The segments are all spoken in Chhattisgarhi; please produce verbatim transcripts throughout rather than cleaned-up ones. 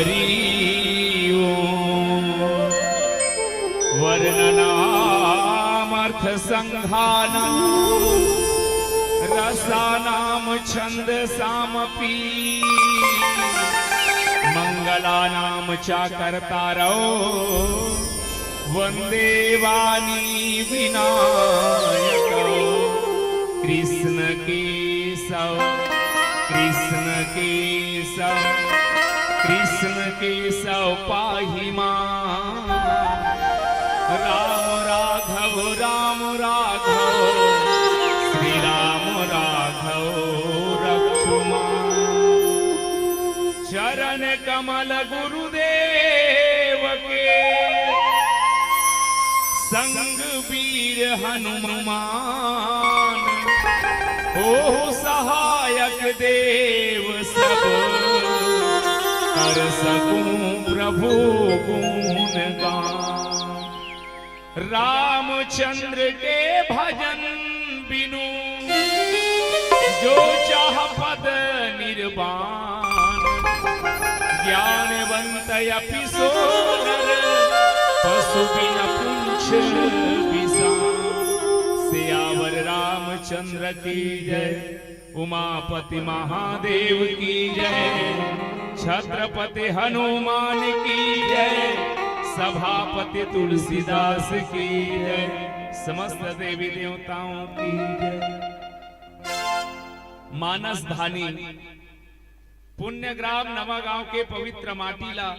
हरि ओम। वर्णनामर्थसंघानां रसानां छंदसामपि मंगलानां च कर्तारौ वंदे वाणी विनायकौ। कृष्ण केशव, कृष्ण केशव, कृष्ण केशव पाहि मां। राम राघव, राम राघव, श्री राम राघव रक्षु मां। चरण कमल गुरुदेव के, संग वीर हनुमान, हो सहायक देव सब, कर सकूं प्रभु गुण गान। रामचंद्र के भजन बिनु जो चाह पद निर्वाण। ज्ञानवंत अपिसोरर पशु बिन पुंछ बिसान। सियावर रामचंद्र की जय। उमापति महादेव की जय। छत्रपति हनुमान की जय। सभापति तुलसीदास की जय। समस्त देवी देवताओं की जय। मानस धानी पुण्य ग्राम नवागांव के पवित्र माटी ला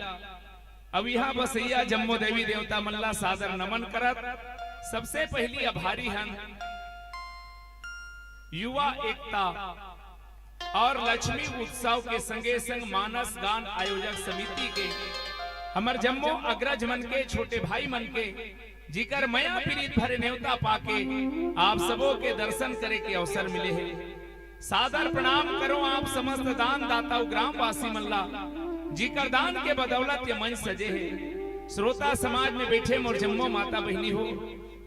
अउ इहां बसइया जम्मो देवी देवता मन ला सादर नमन करत सबसे पहिली आभारी हन युवा एकता अउ लक्ष्मी उत्सव के संगे संग मानस गान आयोजक समिति के हमर जम्मो अग्रज मन के, छोटे भाई मन के, जिकर मया पीरित भरे नेवता पाके आप सबो के दर्शन करे के अवसर मिले हे। सादर प्रणाम करो आप समस्त दान दाता अउ ग्रामवासी मन ला, जिकर दान के बदौलत ये मंच सजे हे। श्रोता समाज में बैठे मोर जम्मो माता बहिनी हो,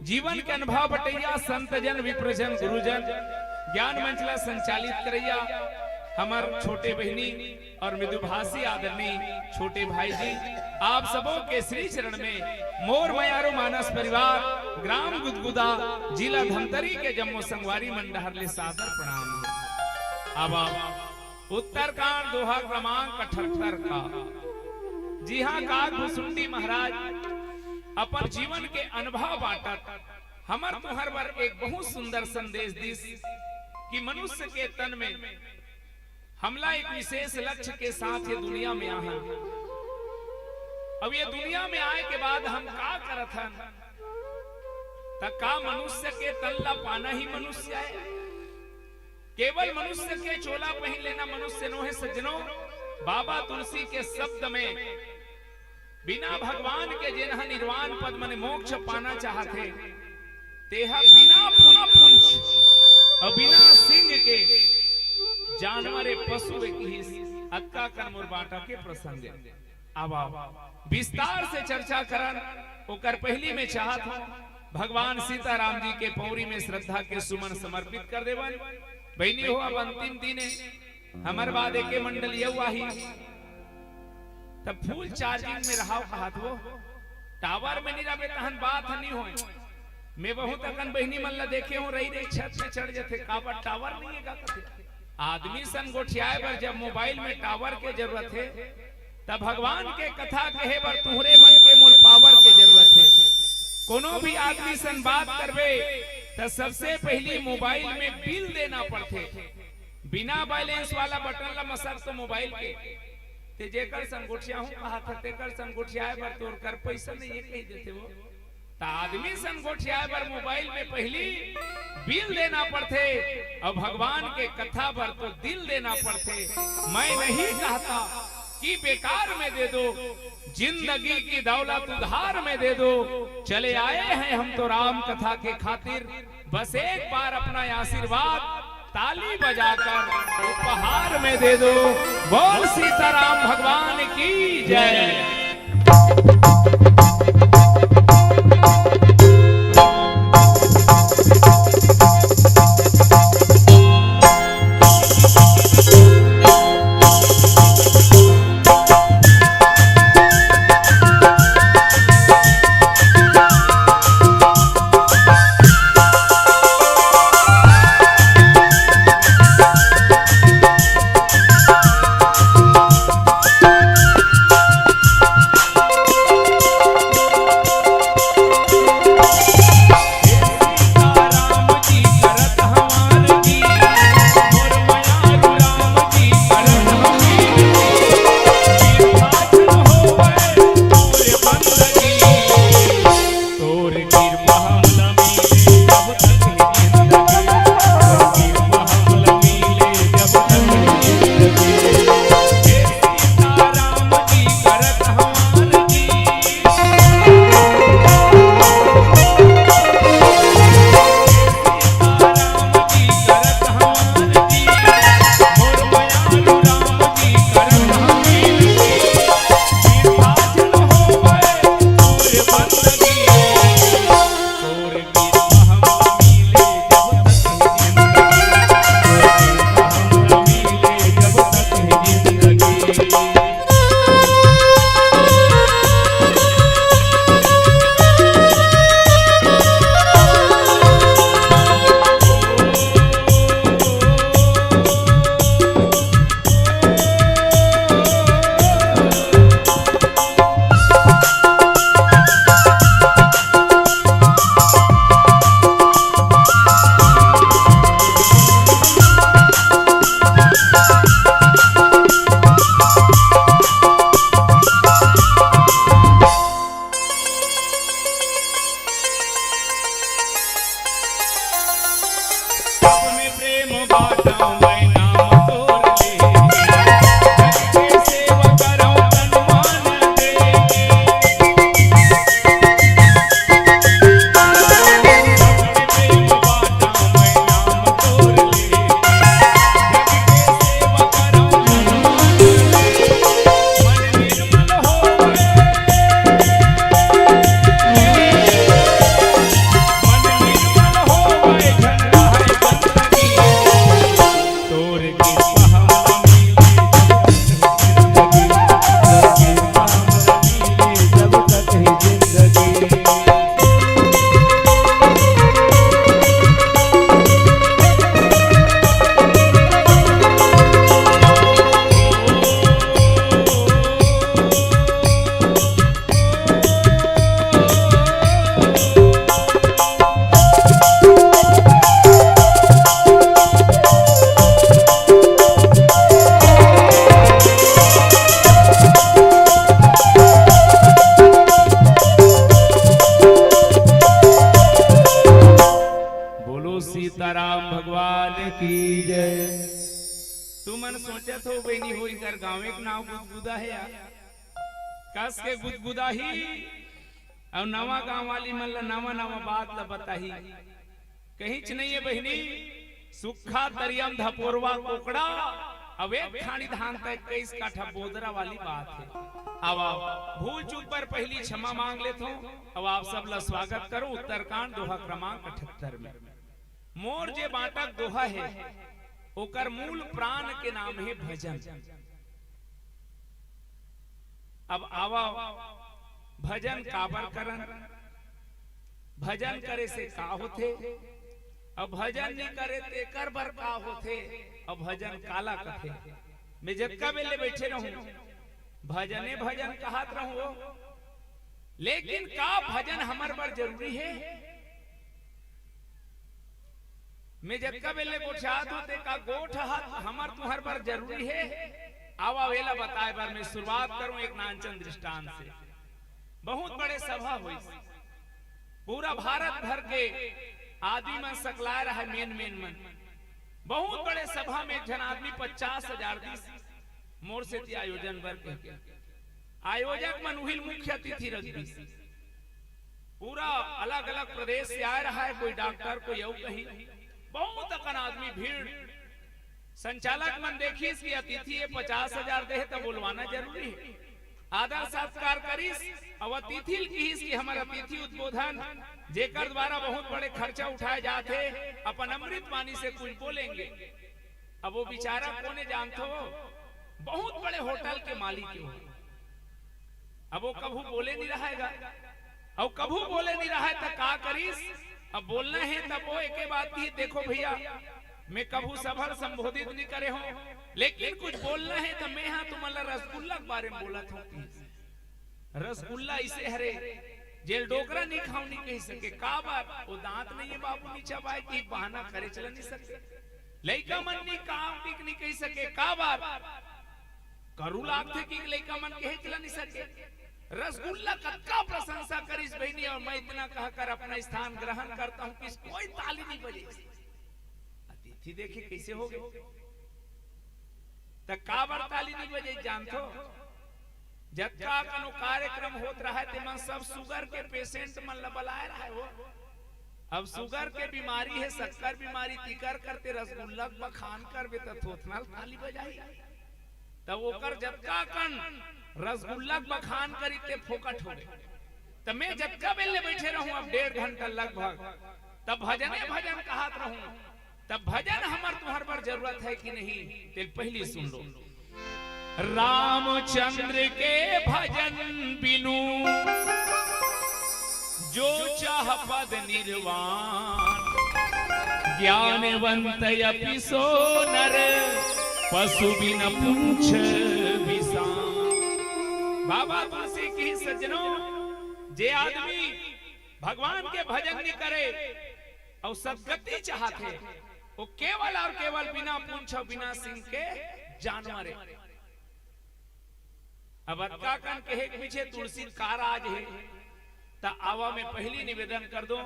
जीवन के अनुभव बटैया संत जन, विप्र जन, गुरुजन, ज्ञान मंच ला संचालित करैया हमर छोटे बहिनी अउ मृदुभाषी आदरणीय छोटे भाई जी, आप सबो के श्री चरण में मोर मयारू मानस परिवार, ग्राम गुदगुदा, जिला धमतरी के जम्मो संगवारी मन डहर ले सादर प्रणाम हे। अब उत्तरकांड दोहा क्रमांक अठहत्तर का, जिहां काग भुसुंडी महाराज अपन जीवन के अनुभव बांटत हमर तुंहर बर एक बहुत सुंदर संदेश दिस कि मनुष्य के तन में हमला एक विशेष लक्ष्य के साथ ये दुनिया में आहन। अब ये दुनिया में आए के बाद हम का करत हन? त का मनुष्य के तन ला पाना ही मनुष्य आय? केवल मनुष्य के चोला पहिन लेना मनुष्य नोहे सज्जनों। बाबा तुलसी के शब्द में बिना भगवान के जेन ह निर्वाण पद माने मोक्ष पाना चाहत हे, तेहा बिना पुन-, पुंछ अउ बिना सिंग के जानवर ए पशु ए किहिस। अतका कन मोर बांटा के प्रसंग ए। अब आओ, विस्तार से चर्चा करन। ओकर पहिली में चाहत हूं, भगवान सीताराम जी के पौरी में श्रद्धा के सुमन समर्पित कर देवन। बहिनी हो, अब अंतिम दिन ए, हमर बाद एके मंडली अउ आही, त full charging में रहाव कहत हो। Tower में नी रहबे तहन बात ह नी होय। मैं बहुत अकन बहिनी मन ला देखे हूं, रही रही छत पे चढ़ जथे, काबर tower नहीं हे का कथे। आदमी सन गोठियाए बर जब mobile में tower के जरूरत हे, त भगवान के कथा कहे बर तुहरे मन के मोर power के जरूरत हे। कोनो भी आदमी सन बात करबे, त सबसे पहिली mobile में bill देना पड़थे। बिना balance वाला button ला मसक तो mobile के, ते जेकर सन गोठियाहूं कहत हे, तेकर सन गोठियाए बर तोर कर पइसा नहीं हे, कहि देथे वो। त आदमी सन गोठियाए बर mobile में पहिली bill देना पड़थे, अउ भगवान के कथा बर तो दिल देना पड़थे। मैं नहीं कहता कि बेकार में दे दो, जिंदगी की दौलत उधार में दे दो। चले आए हैं हम तो राम कथा के खातिर, बस एक बार अपना आशीर्वाद ताली बजाकर उपहार में दे दो। बोल सीताराम भगवान की जय। गाँव एक नाव गुदगुदा हे यार, कस के गुदगुदा ही। अउ नवा गाँव वाली मन ला नवा नवा बात ला बताही। कहींच नहीं है बहिनी, सुक्खा तरियम धपोरवा कोकड़ा, अब एक खानी धान तक इक्कीस काठा बोदरा वाली बात है। अब, अब भूल चूक पर पहली क्षमा मांग लेथों। अब आप सब ला स्वागत करो उत्तरकांड दोहा क्रमांक अठहत्तर में। मोर जे बांटक दोहा है, ओकर मूल प्राण के नाम है भजन। अब आवा, भजन काबर करन, भजन करे से का होथे, अब भजन नहीं करे तेकर बर का होथे, अब भजन काला कथे। मैं जतका बेले बैठे रहूं, भजने भजन कहत रहूं, लेकिन का भजन हमर बर जरूरी है? मैं जतका बेले गोठियात हों, ते का गोठ ह हमर तुहर बर जरूरी हे? आवा, एला बताए बर मैं शुरुआत करूं एक नानचन दृष्टांत से। बहुत बड़े सभा होइस, पूरा भारत भर के आदमी मन सकलाए रहय, मेन मेन मन। बहुत बड़े सभा में एक झन आदमी पचास हजार दिस, मोर सेती आयोजन बर कहिके। आयोजक मन उहिल मुख्य अतिथि रख दिस। पूरा अलग-अलग प्रदेश से आए रहय, कोई डॉक्टर, कोई अउ कहीं, बहुत अकन आदमी भीड़। संचालक मन देखिस कि अतिथि ये पचास हजार दे हे, त बोलवाना जरूरी हे। आदर सत्कार करिस, अउ अतिथि ल किहिस कि हमर अतिथि उद्बोधन, जेकर द्वारा बहुत बड़े खर्चा उठाए जात हे, अपन अमृत पानी से कुछ बोलेंगे। अब वो बेचारा कोने जानथो, बहुत बड़े होटल के मालिक हे वो। अब वो कभू बोले नहीं रहय गा, अउ कभू बोले नहीं रहय त का करिस? अब बोलना हे तब वो एके बात किहिस, देखो भैया, मैं कभू सभा ल संबोधित नहीं करे हों, लेकिन कुछ बोलना हे त मैं हा तुमन ला रसगुल्ला के बारे में बोलत हों किहिस। रसगुल्ला इसे हरे, जेल डोकरा नहीं खाव नहीं कहि सके, काबर? वो दांत नहीं हे बाबू, नहीं चबाय, कि बहाना करे चला नहीं सके। लइका मन नहीं काम की नहीं कहि सके, काबर? करू लागथे कि लइका मन कहे चला नहीं सके। रसगुल्ला कतका प्रशंसा करिस बहिनी, अउ मैं इतना कहकर अपना स्थान ग्रहण करता हूं कि कोई ताली नहीं बजे। अतिथि देखे कैसे हो गए, त काबर ताली नहीं बजे जानथो? जतका कनो कार्यक्रम होत रहय, तेमन सब sugar के patient मन ला बलाए रहय हो। अब sugar के बीमारी हे, शक्कर बीमारी, तिकर करते रसगुल्ला के बखान करबे त थोथना ल ताली बजाही। तब ओकर जतका कन रसगुल्ला के बखान करी ते फोकट हो गए। त मैं जतका बेल ले बैठे रहूं, अब डेढ़ घंटा लगभग, तब भजने भजन कहत रहूं। तब भजन हमर तुहर बर जरूरत हे कि नहीं, तेल पहली सुन लो। रामचंद्र के भजन बिनु जो चाह पद निर्वाण, ज्ञानवंत अपि सो नर, पशु बिन पूछ विषाण। बाबा तुलसी की सज्जनों, जे आदमी भगवान के भजन नहीं करे अउ सदगति चाहत हे, वो केवल अउ केवल बिना पूंछ अउ बिना सींग के जानवर हे। अब अतका कन कहे के पीछे तुलसी का राज हे, त आवा मैं पहली निवेदन कर दो,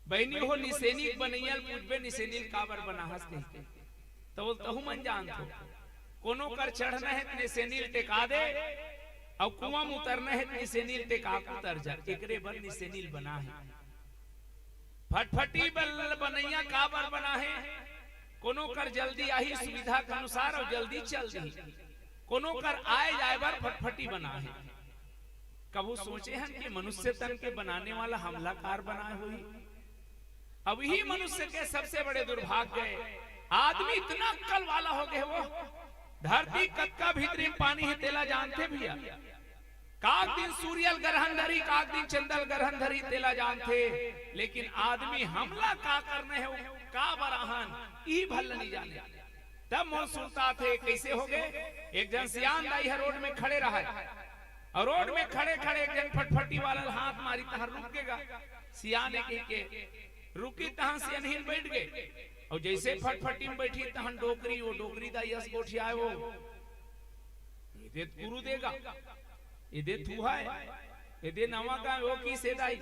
बहिनी हो निसेनी बनैया ल पूछबे, निसेनी ल काबर बनाहस कहिके, त वो तहू मन जानथो। कोनो कर चढ़ना हे त निसेनी ल टेका दे, अउ कुआं म उतरना हे त निसेनी ल टेका के उतर जा, एकरे बर निसेनी ल बना हे। फटफटी बल बनैया काबर बना हे? कोनो कर जल्दी आही सुविधा के अनुसार अउ जल्दी चल दी। कोनो कर आए जाए बर फटफटी बना हे। कभू सोचे हन कि मनुष्य तन के बनाने वाला हमला कार बनाए होही? अब यही मनुष्य के सबसे बड़े दुर्भाग्य हे, आदमी इतना अक्कल वाला हो गए वो। धरती कतका भीतरी पानी हे तेला जानथे भैया? काक दिन सूर्य ल ग्रहण धरी, काक दिन चंद्र ल ग्रहण धरी, तेला जानथे, लेकिन आदमी हमला का करना हे, वो का बराहन, ई भल नहीं जाने। तब मोर सुनता थे, कैसे हो गए? एक जन सियान दाई हर रोड में खड़े रहा, अउ रोड में खड़े खड़े एक जन फटफटी वाला ल हाथ मारी, तहां रुक गेगा। सियान हे कहिके रुकी, तहां सियान ही बैठ गए। अउ जैसे फटफटी में बैठी, तहां डोकरी, वो डोकरी दाई अस गोठियाए वो। एदे कुरू देगा, एदे थुहाय, एदे नवा का वो की सेदाई।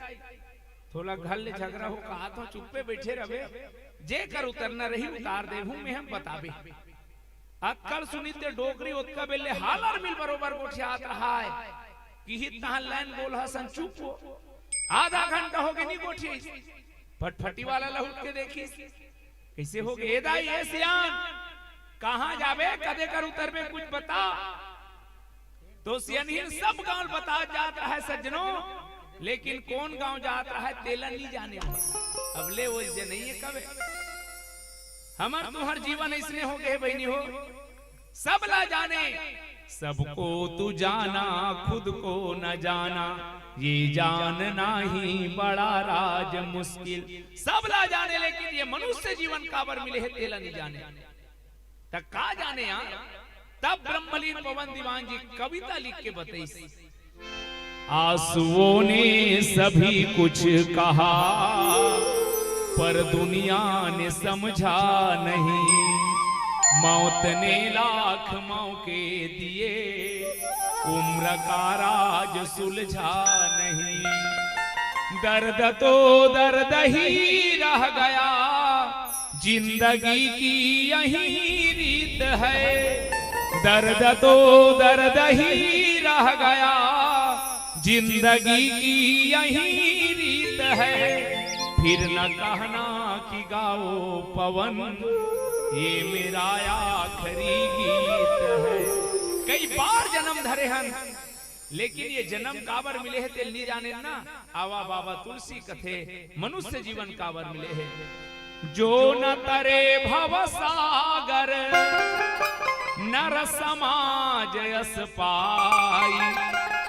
थोला घर ले झगरा हो कहा तो चुप्पे बैठे रहे, जे कर उतरना रही उतार देहूं मैं हम बताबे। अक्कल सुनिस ते डोकरी ओतका बेर ले हालर मिल बरोबर गोठियात रहय। किहिस तहाँ लाइन बोलहस असन चुप हो। आधा घंटा होगे नी गोठियाइस। फटफटी वाला ल उठ के देखिस। कइसे होगे ए दाई, ए सियान? कहाँ जाबे, कते कर उतरबे, कुछ बता। तो सियनहिन सब गांव बता जात रहय सज्जनो, लेकिन कोन गांव जात रहय तेला नी जाने। अब ले ओ जनइए कबे। हमर तुंहर जीवन अइसने होगे हे बहिनी हो, सब ला जाने। सबको तू जाना, खुद को न जाना, ये जानना ही बड़ा राज मुश्किल। सब ला जाने, लेकिन ये मनुष्य जीवन काबर मिले हे तेला नी जाने। त का जाने यार? तब ब्रह्मलीन पवन दीवान जी कविता लिख के बतइस। आंसुओं ने सभी कुछ कहा, पर दुनिया ने समझा नहीं। मौत ने लाख मौके दिए, उम्र का राज सुलझा नहीं। दर्द तो दर्द ही रह गया, जिंदगी की यही रीत है। दर्द तो दर्द ही रह गया, जिंदगी की यही रीत है। फिर न कहना कि गाओ पवन, ये मेरा आखिरी गीत है। कई बार जनम धरे हन, लेकिन ये जनम काबर मिले हे तेला नी जाने ना। आवा बाबा तुलसी कथे, मनुष्य जीवन काबर मिले हे। जो न तरे भव सागर, नर समाज यस पाई।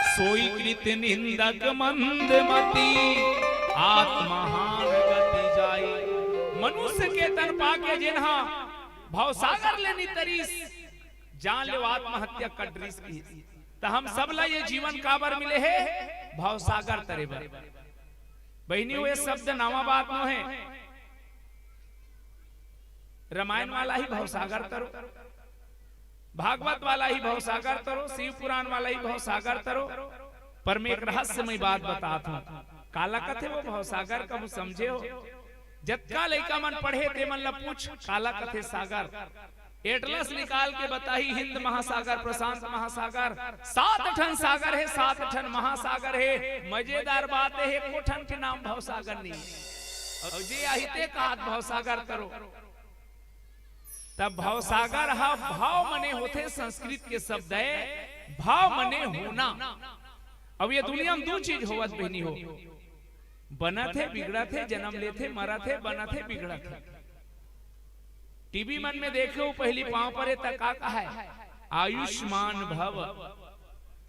सोई कृत निंदक मंद मती, आत्महान गति जाई। मनुष्य के तन पाके जेन हा भवसागर ले नी तरिस, जान ले आत्महत्या कर डरिस किहिस। त हम सब ला ये जीवन काबर मिले हे? भवसागर तरे बर। बहिनी हो, ये शब्द नवा बात नो हे। रामायण वाला ही भवसागर तरो, भागवत वाला ही भवसागर तरो, शिव पुराण वाला ही भवसागर तरो। पर मैं एक रहस्यमय बात बतात हूं। काला कथे वो भवसागर, कभू समझे हो? जतका लइका मन पढ़े ते मन ला पूछ, काला कथे सागर। एटलस निकाल के बताही, हिंद महासागर, प्रशांत महासागर, सात ठन सागर हे, सात ठन महासागर हे। मजेदार बात हे, एको ठन के नाम भवसागर नहीं। अउ जे आही ते कहत भवसागर तरो। तब भवसागर हा भाव मने होथे, संस्कृत के शब्द हे, भाव मने होना। अब ये दुनिया में दू चीज होवत बहिनी हो, बनत हे, बिगड़त हे, जनम लेथे, मरत हे, बनत हे, बिगड़त हे। टीवी मन में देखे हो, पहली पांव परे त का कहाय? आयुष्मान भव।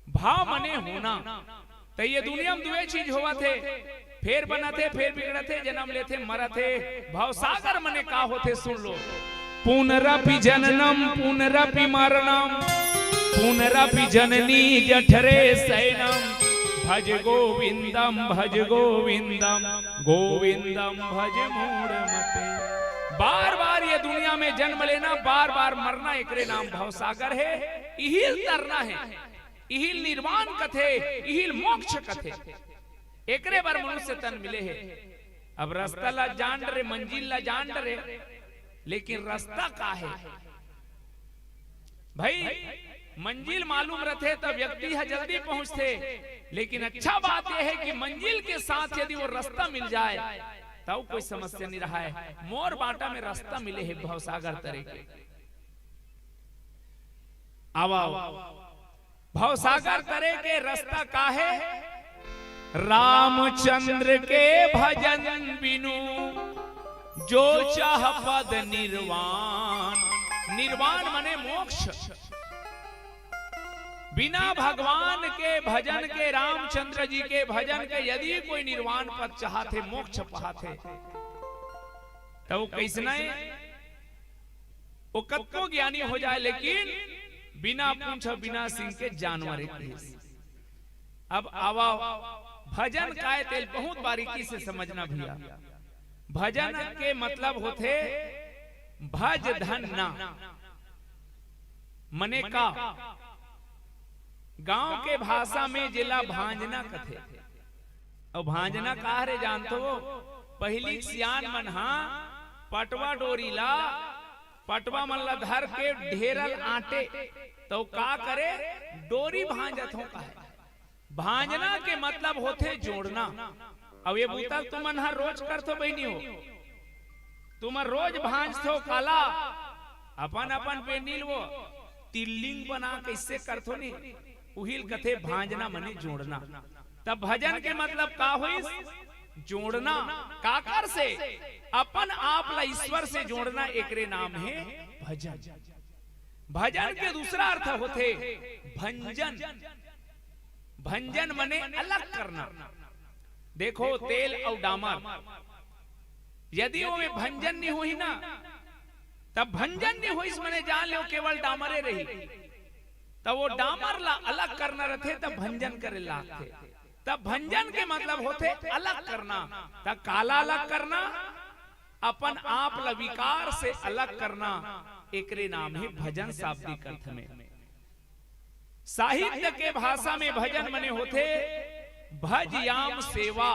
भाव मने होना। त ये दुनिया में दुए चीज होवत हे, फेर बनत हे, फेर बिगड़त हे, जनम लेथे, मरत हे। भवसागर मने का होथे, सुन लो। पुनरपि जननम पुनरपि मरणम, पुनरपि जननी जठरे शयनम। भज गोविंदम भज गोविंदम, गोविंदम भज मूढ़मते। बार बार ये दुनिया में जन्म लेना, बार बार मरना, एकरे नाम भवसागर हे। इही ल तरना हे, इही ल निर्वाण कथे, इही ल मोक्ष कथे। एकरे बर मनुष्य तन मिले हे। अब रस्ता ला जान डरे, मंजिल ला जान डरे, लेकिन रस्ता का हे? भाई, मंजिल मालूम रथे त व्यक्ति ह जल्दी पहुंचथे, लेकिन अच्छा बात ये हे कि मंजिल के साथ यदि वो रस्ता मिल जाए, तब कोई समस्या नहीं रहा है। मोर बांटा में रस्ता मिले हे भवसागर तरे के। आवा, आवा। भवसागर तरे के रस्ता का हे? रामचंद्र के भजन बिनु जो चाह पद निर्वाण। निर्वाण मने मोक्ष। बिना भगवान के भजन के, रामचंद्र जी के भजन के यदि कोई निर्वाण पद चाहथे, मोक्ष पाथे, त वो कइसना हे? वो कतको ज्ञानी हो जाए, लेकिन बिना पूंछ बिना सींग के जानवर एक देश। अब आवा, भजन काय तेल बहुत बारीकी से समझना भैया। भजन के मतलब होथे भज धन ना। मने का? गांव के भाषा में जेला भांजना कथे। अउ भांजना का हरे जानथो? पहिली सियान मन हा पटवा डोरी ला पटवा मन ला धर के ढेरल आंटे, त का करे, डोरी भांजत हों कहे। भांजना के मतलब होथे जोड़ना। अब ये बूता तुमन हर रोज करथो बहिनी हो, तुमन रोज भांजथो काला, अपन अपन पेंडिल वो तिल्लिंग बना कइसे करथो नी, उहिल कथे भांजना मने जोड़ना। तब भजन के मतलब का होइस? जोड़ना। काकर से? अपन आप ला ईश्वर से जोड़ना, एकरे नाम हे भजन। भजन के दूसरा अर्थ होथे भंजन। भंजन मने अलग करना। देखो, तेल अउ डामर, यदि ओमे भंजन नहीं होही ना, तब भंजन नहीं होइस मने जान लेव केवल डामरे रही। तब वो डामर ला अलग करना रथे, तब भंजन करे लागथे। तब भंजन के मतलब होथे अलग करना। तब काला अलग करना? अपन आप ला विकार से अलग करना, एकरे नाम हे भजन शाब्दिक अर्थ में। साहित्य के भाषा में भजन मने होथे भज याम सेवा।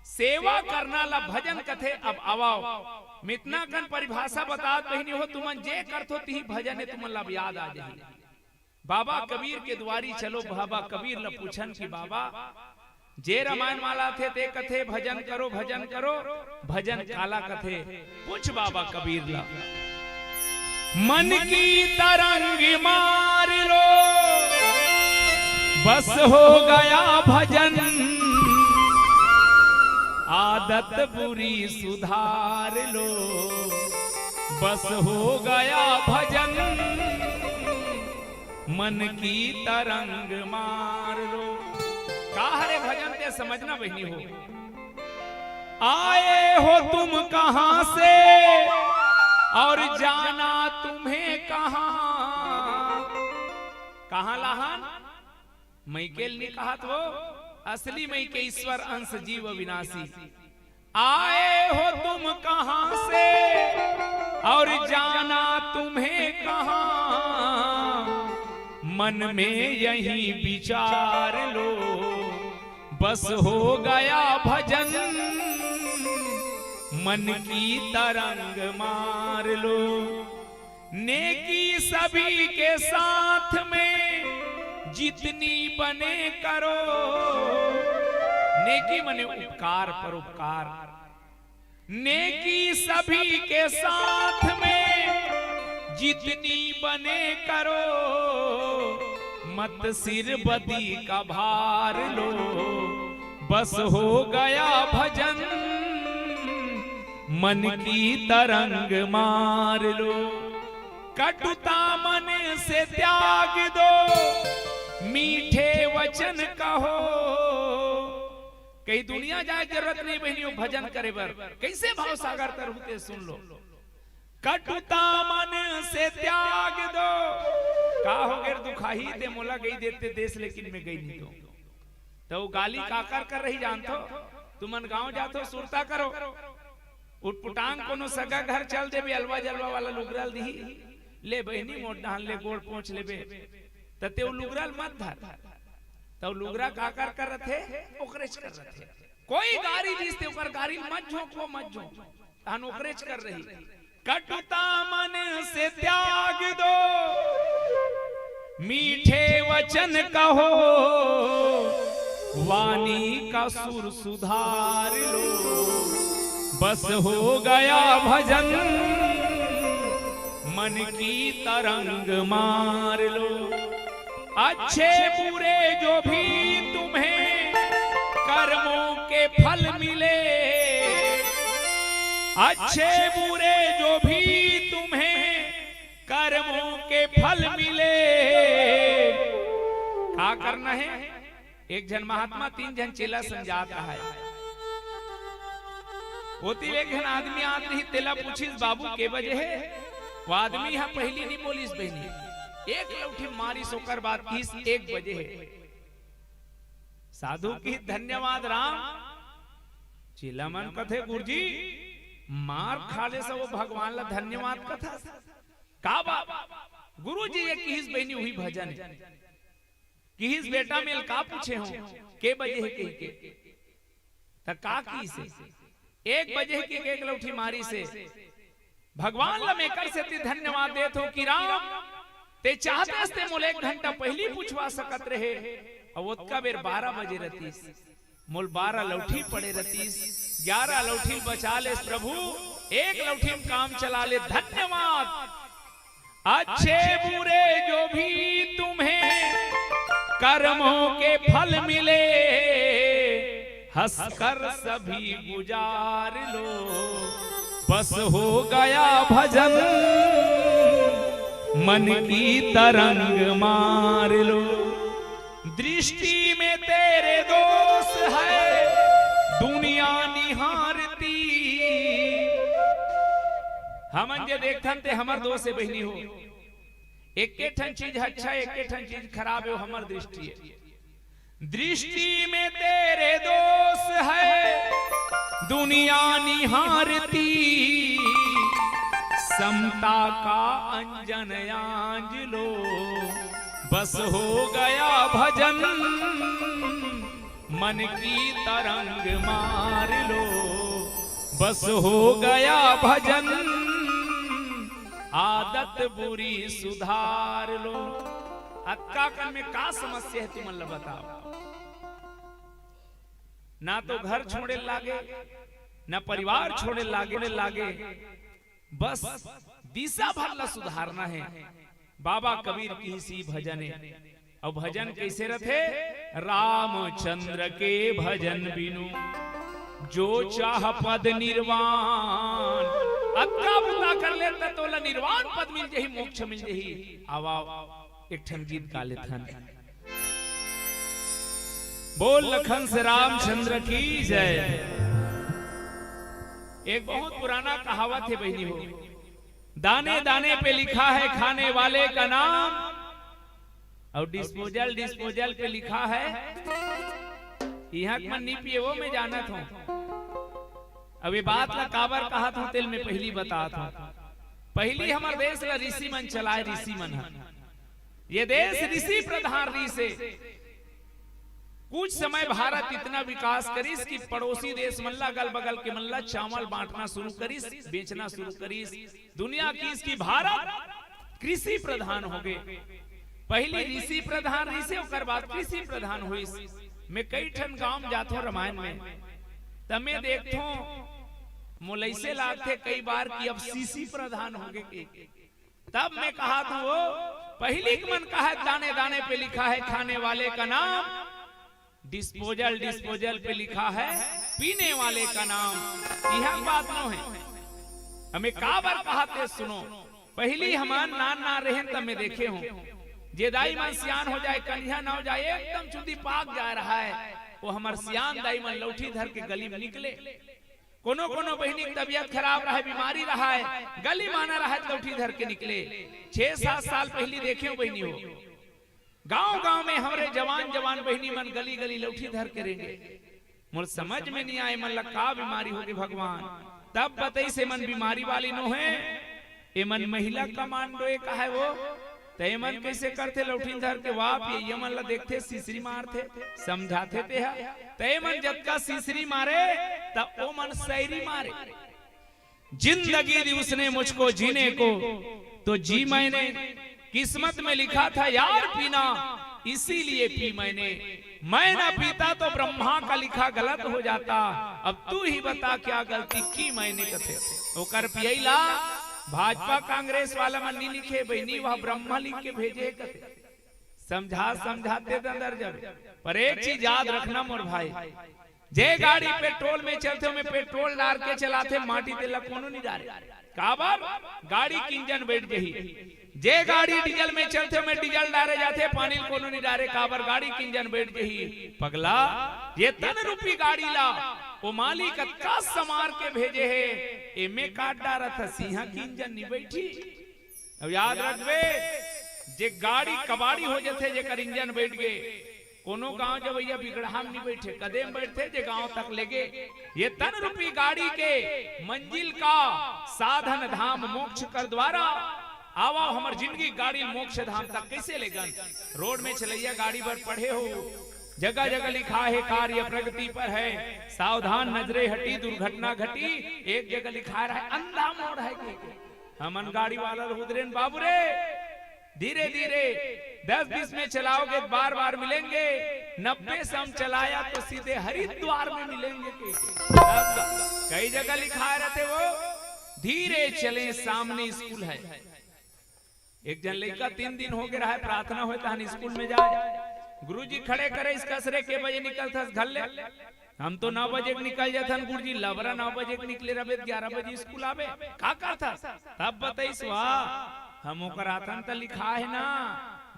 सेवा करना ला भजन कथे। अब आवव, मितना कन परिभाषा बतात बहिनी हो, तुमन जे करथो तिही भजन हे, तुमन ला अब याद आ जाही। बाबा कबीर के दुवारी चलो, बाबा कबीर ला पूछन कि बाबा, जे रामायण माला थे ते कथे भजन करो, भजन करो, भजन काला कथे? पूछ बाबा कबीर ला। मन की तरंग मार लो, बस हो गया भजन, आदत बुरी सुधार लो, बस हो गया भजन, मन की तरंग मार लो। का हरे भजन ते समझना बहिनी हो। आए हो तुम कहां से और जाना तुम्हें कहां। कहां लाहन? मइके ल नी कहत हो, असली मइके ईश्वर अंश जीव अविनाशी। आए हो तुम कहां से और जाना तुम्हें कहां, मन में यही विचार लो, बस हो गया भजन, मन की तरंग मार लो। नेकी सभी के साथ में जितनी बने करो। नेकी मने उपकार, परोपकार। नेकी सभी के साथ में जितनी बने करो, मत सिर बदी का भार लो, बस हो गया भजन, मन की तरंग मार लो। कटुता मन से त्याग दो, मीठे वचन कहो। कहीं दुनिया जाए जरूरत नहीं बहिनी हो भजन करे बर। कइसे भाव सागर तरहू ते सुन लो। कटुता मन से त्याग दो। का हो गे दुखाही ते मोला गई देते देश, लेकिन मैं गई नहीं दो। त वो गाली काकर कर रही जानथो? तुमन गांव जाथो, सुरता करो। उटपुटांग कोनो सगा घर चल देबे, अलवा जलवा वाला लुगरा ल दिही, "ले बहिनी मोर डहन ले गोड़ पोंछ लेबे।" त ते वो लुगरा ल मत धर। त वो लुगरा काकर कर रथे? ओकरेच कर रथे। कोई गारी दिस ते ओकर गारी ल मत झोंक, वो मत झोंक। तहन ओकरेच कर रही। कटुता मन से त्याग दो, मीठे वचन कहो, वाणी का सुर सुधार लो, बस हो गया भजन, मन की तरंग मार लो। अच्छे बुरे जो भी तुम्हें कर्मों के फल मिले, अच्छे बुरे जो भी तुम्हें कर्मों के फल मिले, का करना हे? एक झन महात्मा तीन झन चेला संग जात रहय। ओती ले एक झन आदमी आत रही, तेला पूछिस, "बाबू, के बजे हे?" वो आदमी ह पहिली नी बोलिस बहिनी, एक लौठी मारिस, ओकर बाद किहिस, "एक बजे हे।" साधु किहिस, "धन्यवाद राम।" चेला मन कथे, "गुरुजी, मार खा ले से वो भगवान ला धन्यवाद कथा।" का बात? गुरुजी ये किहिस बहिनी, उही भजन हे। किहिस, "बेटा, मैं ल का पूछे हों, के बजे हे?" कहिके। त का किहिस हे? "एक बजे हे," कहिके एक लौठी मारिस हे। भगवान ला मैं एकर सेती धन्यवाद देत हों कि राम, ते चाहतेस ते मोला एक घंटा पहिली पूछवा सकत रहे, अउ ओतका बेर बारह बजे रतिस, मोला बारह लौठी पड़े रतिस, ग्यारह लौठी ल बचा लेस प्रभु, एक लौठी म काम चला ले। धन्यवाद। अच्छे बुरे जो भी तुम्हें कर्मों के फल मिले, हंसकर सभी गुजार लो। बस हो गया भजन, मन की तरंग मार लो। दृष्टि में तेरे दोष है, दुनिया निहारती। हमन जे देखथन ते हमर दोष हे बहिनी हो। एके ठन चीज अच्छा, एके ठन चीज खराब हे, वो हमर दृष्टि हे। दृष्टि में तेरे दोष है, दुनिया निहारती। समता का अंजन आंज लो, बस हो गया भजन, मन की तरंग मार लो। बस हो गया भजन, आदत बुरी सुधार लो। अतका कन में का समस्या हे, तुमन ला बताओ। ना तो घर छोड़े लागे, ना परिवार छोड़े लागे, लागे। बस दिशा भर ला सुधारना हे। बाबा कबीर किहिस भजन हे। अउ भजन कइसे रथे? रामचंद्र के भजन बिनु जो चाह पद निर्वाण। अतका बुता कर ले त तोला निर्वाण पद मिल जही, मोक्ष मिल जही। आवा, एक ठन गीत गा लेथन। बोल लखन से रामचंद्र की जय। एक बहुत पुराना कहावत हे बहिनी हो, दाने दाने पे लिखा है खाने वाले का नाम, अउ disposal disposal पे लिखा है। इहाँ के मन नी पिए, वो मैं जानत हों। अब ये बात ला काबर कहत हों, तेला मैं पहिली बतात हों। पहिली हमर देश ला ऋषि मन चलाय, ऋषि मन ह। ये देश ऋषि प्रधान ऋषि हे। कुछ समय भारत इतना विकास करिस कि पड़ोसी देश मन ला, अगल बगल के मन ला चावल बांटना शुरू करिस, बेचना शुरू करिस। दुनिया किहिस कि भारत कृषि प्रधान होगे। पहिली ऋषि प्रधान ऋषि, ओकर बाद कृषि प्रधान होइस। मैं कई ठन गांव जाथों रामायण में, त मैं देखथों, मोला अइसे लागथे कई बार कि अब शीशी प्रधान होगे के। तब मैं कहत हों, पहिली के मन कहय, दाने दाने पे लिखा है खाने वाले का नाम, disposal disposal पे लिखा है पीने वाले का नाम। इहाँ बात नोहे। अब मैं काबर कहत हों, सुनो। पहिली हमन नान नान रहेन, तब मैं देखे हों, जे दाई मन सियान हो जाय, कनिहा नव जाय, एकदम चुंदी पाक जाय रहय, वो हमर सियान दाई मन लौठी धर के गली में निकले। कोनो कोनो बहिनी के तबियत खराब रहय, बीमारी रहय, गली माना रहय, त लौठी धर के निकले। छह सात साल पहिली देखे हों बहिनी हो, गांव गांव में हमरे जवान जवान बहिनी मन गली गली लौठी धर के रेंगे। मोर समझ में नी आय, एमन ला का बीमारी होगे भगवान। तब बतइस, एमन बीमारी वाली नोहे, एमन महिला कमांडो ए कहय वो। त एमन कइसे करथे, लौठी धर के वाप ये, एमन ला देखथे, सिसरी मारथे, समझाथे तेहा। त एमन जतका सिसरी मारे, त ओमन सैरी मारे। जिंदगी दी उसने मुझको जीने को, तो जी मैंने। किस्मत में लिखा था यार पीना, इसीलिए पी मैंने। मैं ना पीता तो ब्रह्मा का लिखा गलत हो जाता। अब तू ही बता क्या गलती की मैंने, कथे। ओकर पियई ला भाजपा कांग्रेस वाला मन नी लिखे बहिनी, वह ब्रह्मा लिख के भेजे हे, कथे। समझा समझाते त अंदर जाबे। पर एक चीज याद रखना मोर भाई, जे गाड़ी पेट्रोल में चलथे, ओमे पेट्रोल डार के चलाथे, माटी तेला कोनो नी डारे। काबर? गाड़ी के इंजन बैठ जही। जे गाड़ी डीजल में चलथे, ओमे डीजल डारे जाथे, पानी ल कोनो नी डारे। काबर? गाड़ी के इंजन बैठ जही। पगला, ये तन रूपी गाड़ी ला ओ मालिक अतका समार के भेजे हे, एमे काट डारत हस, इहाँ के इंजन नी बैठी। अब याद रखबे, जे गाड़ी कबाड़ी हो जथे, जेकर इंजन बैठ गे, कोनो गांव जवइया बिगड़हा म नी बैठे, कदे म बैठथे, जे गांव तक लेगे। ये तन रूपी गाड़ी के मंजिल का साधन धाम मोक्ष कर द्वारा। आवा हमर जिंदगी गाड़ी मोक्ष धाम तक कइसे लेगन? रोड में चलइया गाड़ी बर पढ़े हो, जगह जगह लिखा है, कार्य प्रगति पर है, सावधान नजरे हटी, दुर्घटना घटी। एक जगह लिखा रहा है, अंधा मोड़ है के। हमन गाड़ी वाला ल हुदरेन, बाबू रे, धीरे धीरे, दस बीस में चलाओगे तो बार बार मिलेंगे, नब्बे सौ में चलाया तो सीधे हरिद्वार में मिलेंगे के। अब कई जगह लिखा रहते वो, धीरे चले, सामने स्कूल है। एक जन लइका तीन दिन हो गए रहा है, प्रार्थना होए तहन स्कूल में जाए, गुरुजी खड़े करे, इसका सरे के बजे निकलथस घर ले? हम तो नौ बजे के निकल जाथन गुरुजी। लबरा नौ बजे के निकले रहबे त ग्यारह बजे स्कूल आबे, का करथस? तब बताइस, वाह, हम ओकर आथन त लिखा है ना,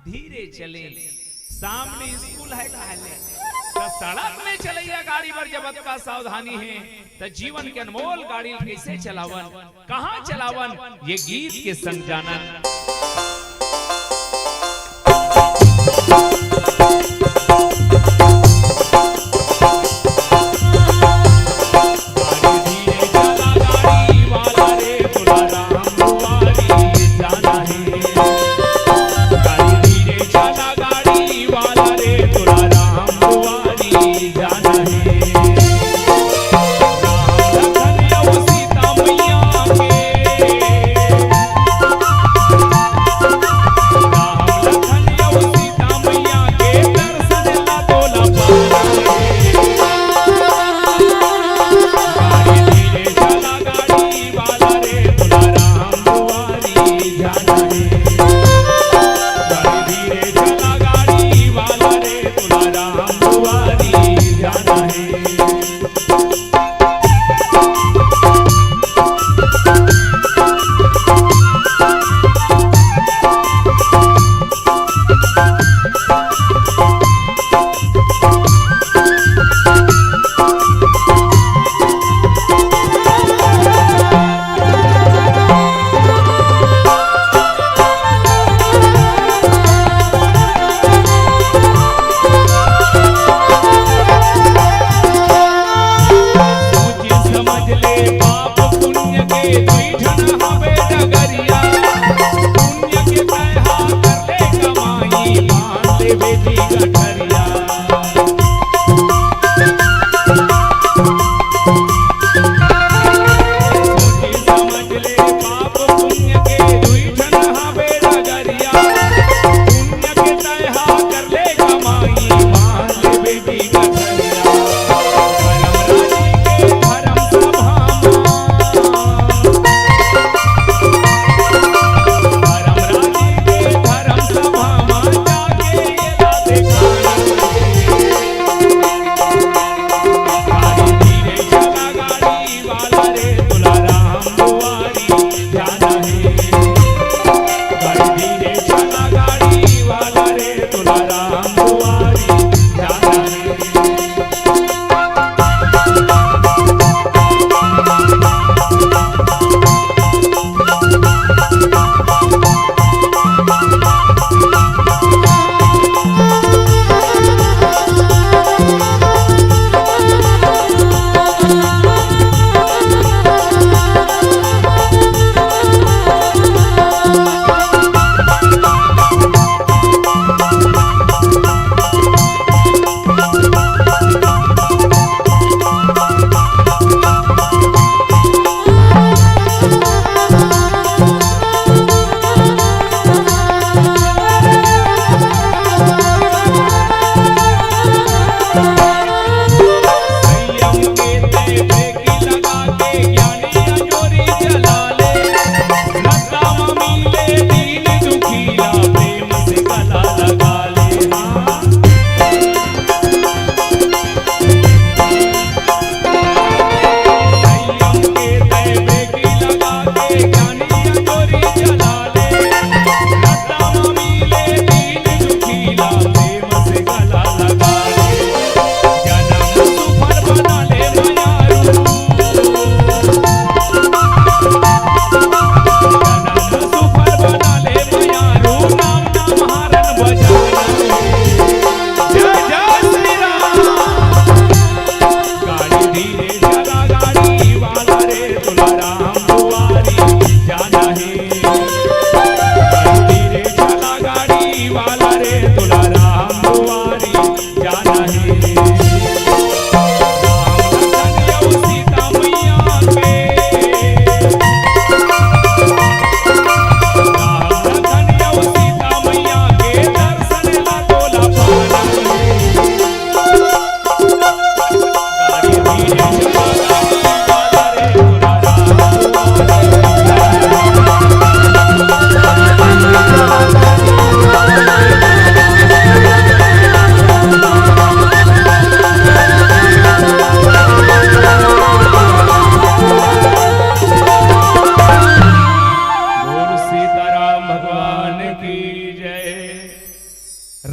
धीरे चले, सामने स्कूल है कहले। त सड़क में चलैया गाड़ी बर जब अतका सावधानी है, त जीवन के अनमोल गाड़ी ल कइसे चलावन, कहाँ चलावन, ये गीत के संग जानन।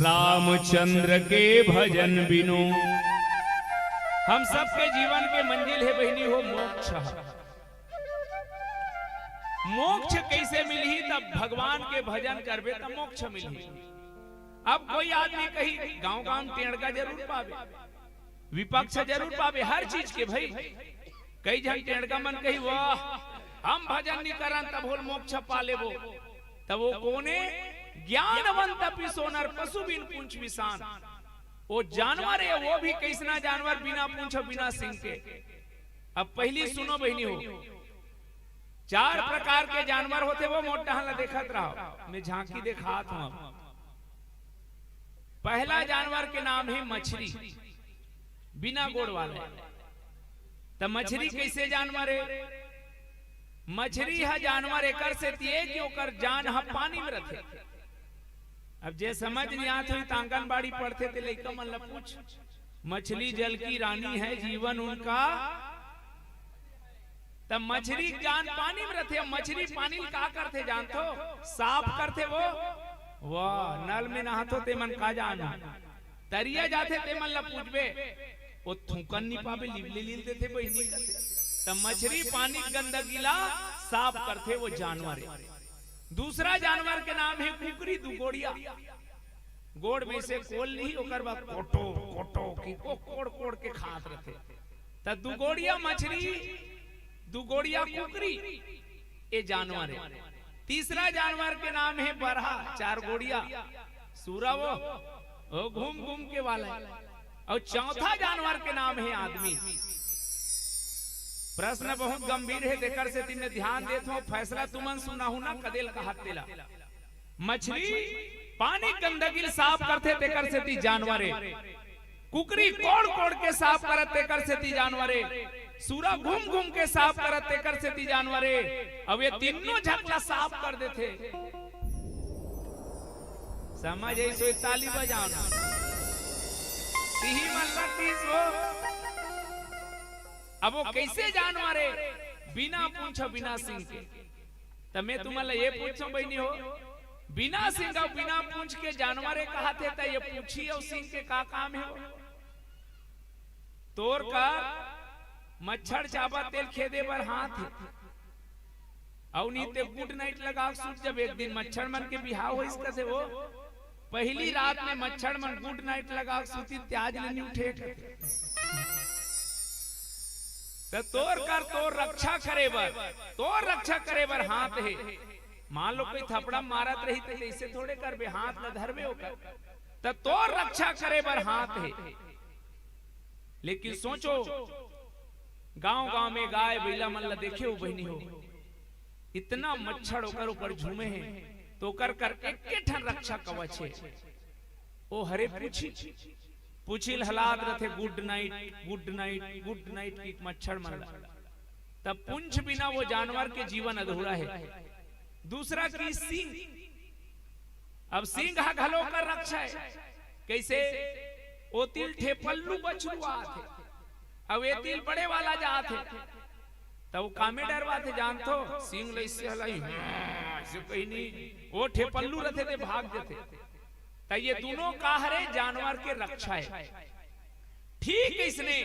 रामचंद्र के भजन बिनु। हम सबके जीवन के मंजिल हे बहिनी हो मोक्ष। मोक्ष कैसे मिलही? तब भगवान के भजन करबे तब मोक्ष मिलही। अब कोई आदमी कही गांव गांव टेंड़का जरूर पाबे, विपक्ष जरूर पाबे हर चीज के भाई। कई झन टेंड़का मन कही वाह हम भजन नी करन तब होल मोक्ष पा लेबो। तब वो कोने? ज्ञानवंत अपि सोनर पशु बिन पूंछ विसान। वो जानवर हे, वो भी कैसना जानवर बिना पूंछ बिना सिंग के। अब पहली सुनो बहिनी हो, चार प्रकार के जानवर होथे वो मोर डहन ला देखत रहो, मैं झांकी देखात हूं। पहला जानवर के नाम हे मछरी, बिना गोड़ वाले। त मछरी कैसे जानवर हे? मछरी ह जानवर एकर सेती हे कि ओकर जान ह पानी में रथे। अब जे समझ नहीं आत होही त आंगनबाड़ी पढ़थे ते लइका मन ला पूछ, मछली जल की रानी है, जीवन उनका। त मछरी जान पानी में रथे। अब मछरी पानी ल का करथे जानथो? साफ करथे वो। वाह, नल में नहाथो ते मन का जानो, तरिया जाथे ते मन ला पूछबे, वो थूकन नी पाबे, लिबले लील देथे बहिनी कथे। त मछरी पानी गंदगी ला साफ करथे वो जानवर हे। दूसरा जानवर के नाम हे कुकरी दुगोड़िया। गोड़ में से कोल नहीं, ओकर बाद कोटो कोटो की को कोड़ कोड़ के खात रथे। त दुगोड़िया मछरी, दुगोड़िया कुकरी, ये जानवर हे। तीसरा जानवर के नाम हे बरहा, चार गोड़िया, सूरा वो, वो घूम घूम के वाला हे। और चौथा जानवर के नाम हे आदमी। प्रश्न बहुत गंभीर हे, तेकर सेती मैं ध्यान देत हूं, फैसला तुमन सुनाहू ना कदेल कहत तेला। मछरी पानी गंदगी ल साफ करथे तेकर सेती जानवर हे। कुकरी कोड़ कोड़ के साफ करत तेकर सेती जानवर हे। सूरा घूम घूम के साफ करत तेकर सेती जानवर हे। अब ये तीनों झन ला साफ कर देथे। समझ आइस होही ताली बजाओ ना। तिही मन ला तीस हो। अब वो कैसे जानवर हे? बिना पूंछ बिना सिंग के। त मैं तुमन ला ये पूछूं बहिनी हो, बिना सिंग अउ बिना पूंछ के जानवर हे कहत हे, त ये पूंछी अउ सिंग के का काम हे वो? तोर का मच्छर चाबा तेल खेदे बर हाथ हे, अउ नी ते गुड नाइट लगा के सूत जब। एक दिन मच्छर मन के बिहाव होइस कथे वो, पहली रात में मच्छर मन गुड नाइट लगा के सूती, त्याज ले नी उठे। त तोर कर तोर रक्षा करे बर, तोर रक्षा करे बर हाथ हे। मान लो कोई थपड़ा मारत रही त ऐसे थोड़े करबे, हाथ ल धरबे ओकर। त तोर रक्षा करे बर हाथ हे। लेकिन सोचो, गांव गांव में गाय बइला मन ला देखे हो बहिनी हो, इतना मच्छर ओकर ऊपर झूमे हे, तो ओकर कर एक ठन रक्षा कवच हे। ओ हरे पूछी, पूछी ल हलात रथे, गुड नाइट, गुड नाइट, गुड नाइट की मच्छर मन ला। तब पूंछ बिना वो जानवर के जीवन अधूरा हे। दूसरा की सींग। अब सींग ह घलो कर रक्षा हे। कैसे? ओ तिल ठेपल्लू बछरू आथे, अब ए तिल बड़े वाला जाथे, त वो कामे डरवाथे जानथो, सींग ल अइसे हलाई, अइसे कहीं नहीं, वो ठेपल्लू रथे ते भाग देथे। त ये दोनों का हरे जानवर के रक्षा हे। ठीक इसने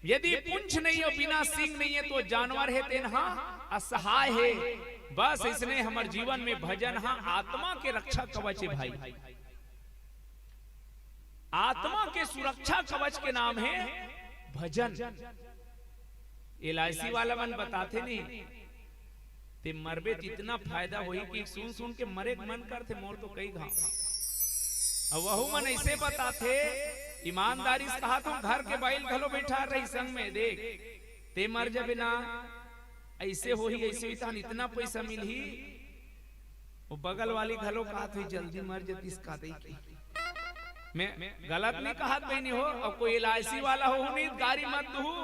यदि पूंछ नहीं हे, बिना सींग नहीं हे, तो जानवर हे तेन हा असहाय हे। बस इसने हमर जीवन में भजन हा आत्मा के रक्षा कवच हे भाई। आत्मा के सुरक्षा कवच के नाम हे भजन। एलआईसी वाला मन बताथे नहीं, ते मरबे त इतना फायदा होही कि सुन सुन के मरे के मन करथे मोर तो कई घाव। अब वहू मन ऐसे बताथे, ईमानदारी से कहा तो घर के बाइल घलो बैठा रही संग में, देख ते मर जबे ना, ऐसे होही, ऐसे होही, तहन इतना पैसा मिलही। वो बगल वाली घलो कहत होही, "जल्दी मर जतिस का दई के।" मैं गलत नहीं कहत बहिनी हो, अब कोई एलआईसी वाला हो नहीं, गारी मत दुहू,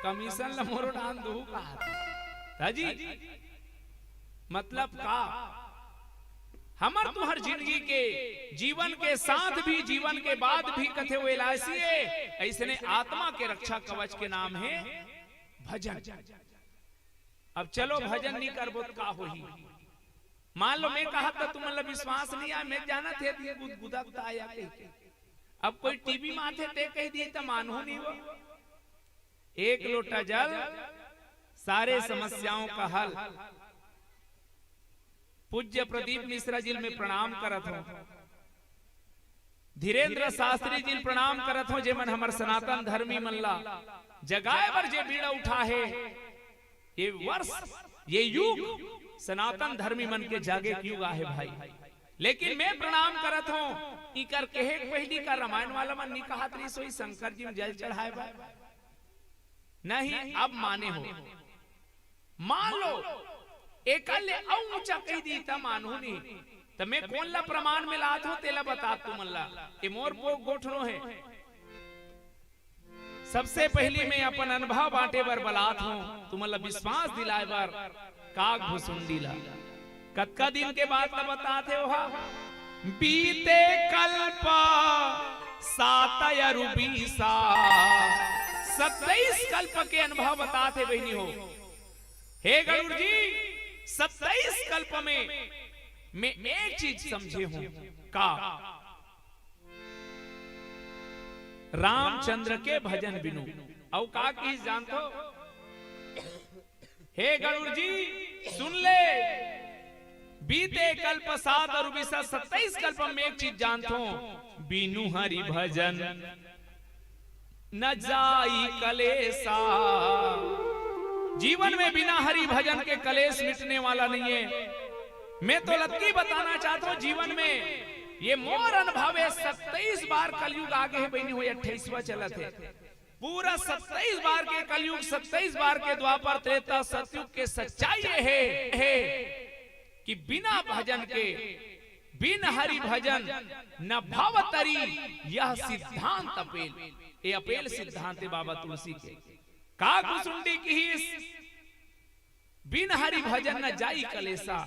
कमीशन ल मोरो डाल दुहू कहत। हाँ जी, मतलब का, हमर तुहर जिंदगी के, जीवन के साथ भी, जीवन के बाद भी कथे वो एलआईसी हे, ऐसने आत्मा के रक्षा कवच के नाम हे भजन। अब चलो भजन नहीं करबो त का होही? मान लो मैं कहा त तुमन ला विश्वास नहीं आय, मैं जानत हे कि गुदगुदा कुत्ता आया कहिके। अब कोई टीवी में आथे ते कह दिए त मानहू नहीं हो। एक लोटा जल, सारे समस्याओं का हल। पूज्य प्रदीप मिश्रा जी ल मैं प्रणाम करत हूं, धीरेंद्र शास्त्री जी ल प्रणाम करत हूं, जेमन हमर सनातन धर्मी मन ला जगाए बर जे बीड़ा उठा हे। ये वर्ष, ये युग सनातन धर्मी मन के जागे के युग आहे भाई। लेकिन मैं प्रणाम करत हूं, इकर कहे के पहिली का रामायण वाला मन नी कहत रहिस होही शंकर जी में जल चढ़ाए बर? नहीं, अब माने हो। मान लो, एकर ले अउ ऊंचा कह दी त मानहू नहीं। त मैं कोन ला प्रमाण में लात हूं, तेला बता तुमन ला। ए मोर पो गोठनो हे। सबसे पहिली मैं अपन अनुभव बांटे बर बलात हूं, तुमन ला विश्वास दिलाए बर। काग भुसुंडी ला कतका दिन के बात ला बतात हे ओहा? बीते कल्प सात अरु बीसा, सत्ताईस कल्प के अनुभव बतात हे बहिनी हो। हे गरुड़ जी, सत्ताईस कल्प में मैं एक चीज समझे हूं। का? रामचंद्र के भजन बिनु। अउ का किहिस जानथो? हे गरुड़ जी, सुन ले, बीते कल्प सात अरु बीसा, सत्ताईस कल्प में एक चीज जानथो, बिनु हरि भजन न जाई कलेसा। जीवन में बिना हरि भजन के कलेश मिटने वाला नहीं है। मैं तो लतकी बताना चाहता हूं, जीवन में ये मोर अनुभव है, सत्ताईस बार कलयुग आगे है बहिनी हो, अट्ठाईसवां चलत है। पूरा सत्ताईस बार के कलयुग, सत्ताईस बार के द्वापर, त्रेता, सतयुग के सच्चाई ये है, है कि बिना भजन के, बिन हरि भजन न भव तरी, यह सिद्धांत अपेल। ये अपेल सिद्धांत है बाबा तुलसी के। का भुसुंडी किहिस, बिन हरि भजन न जाई कलेसा।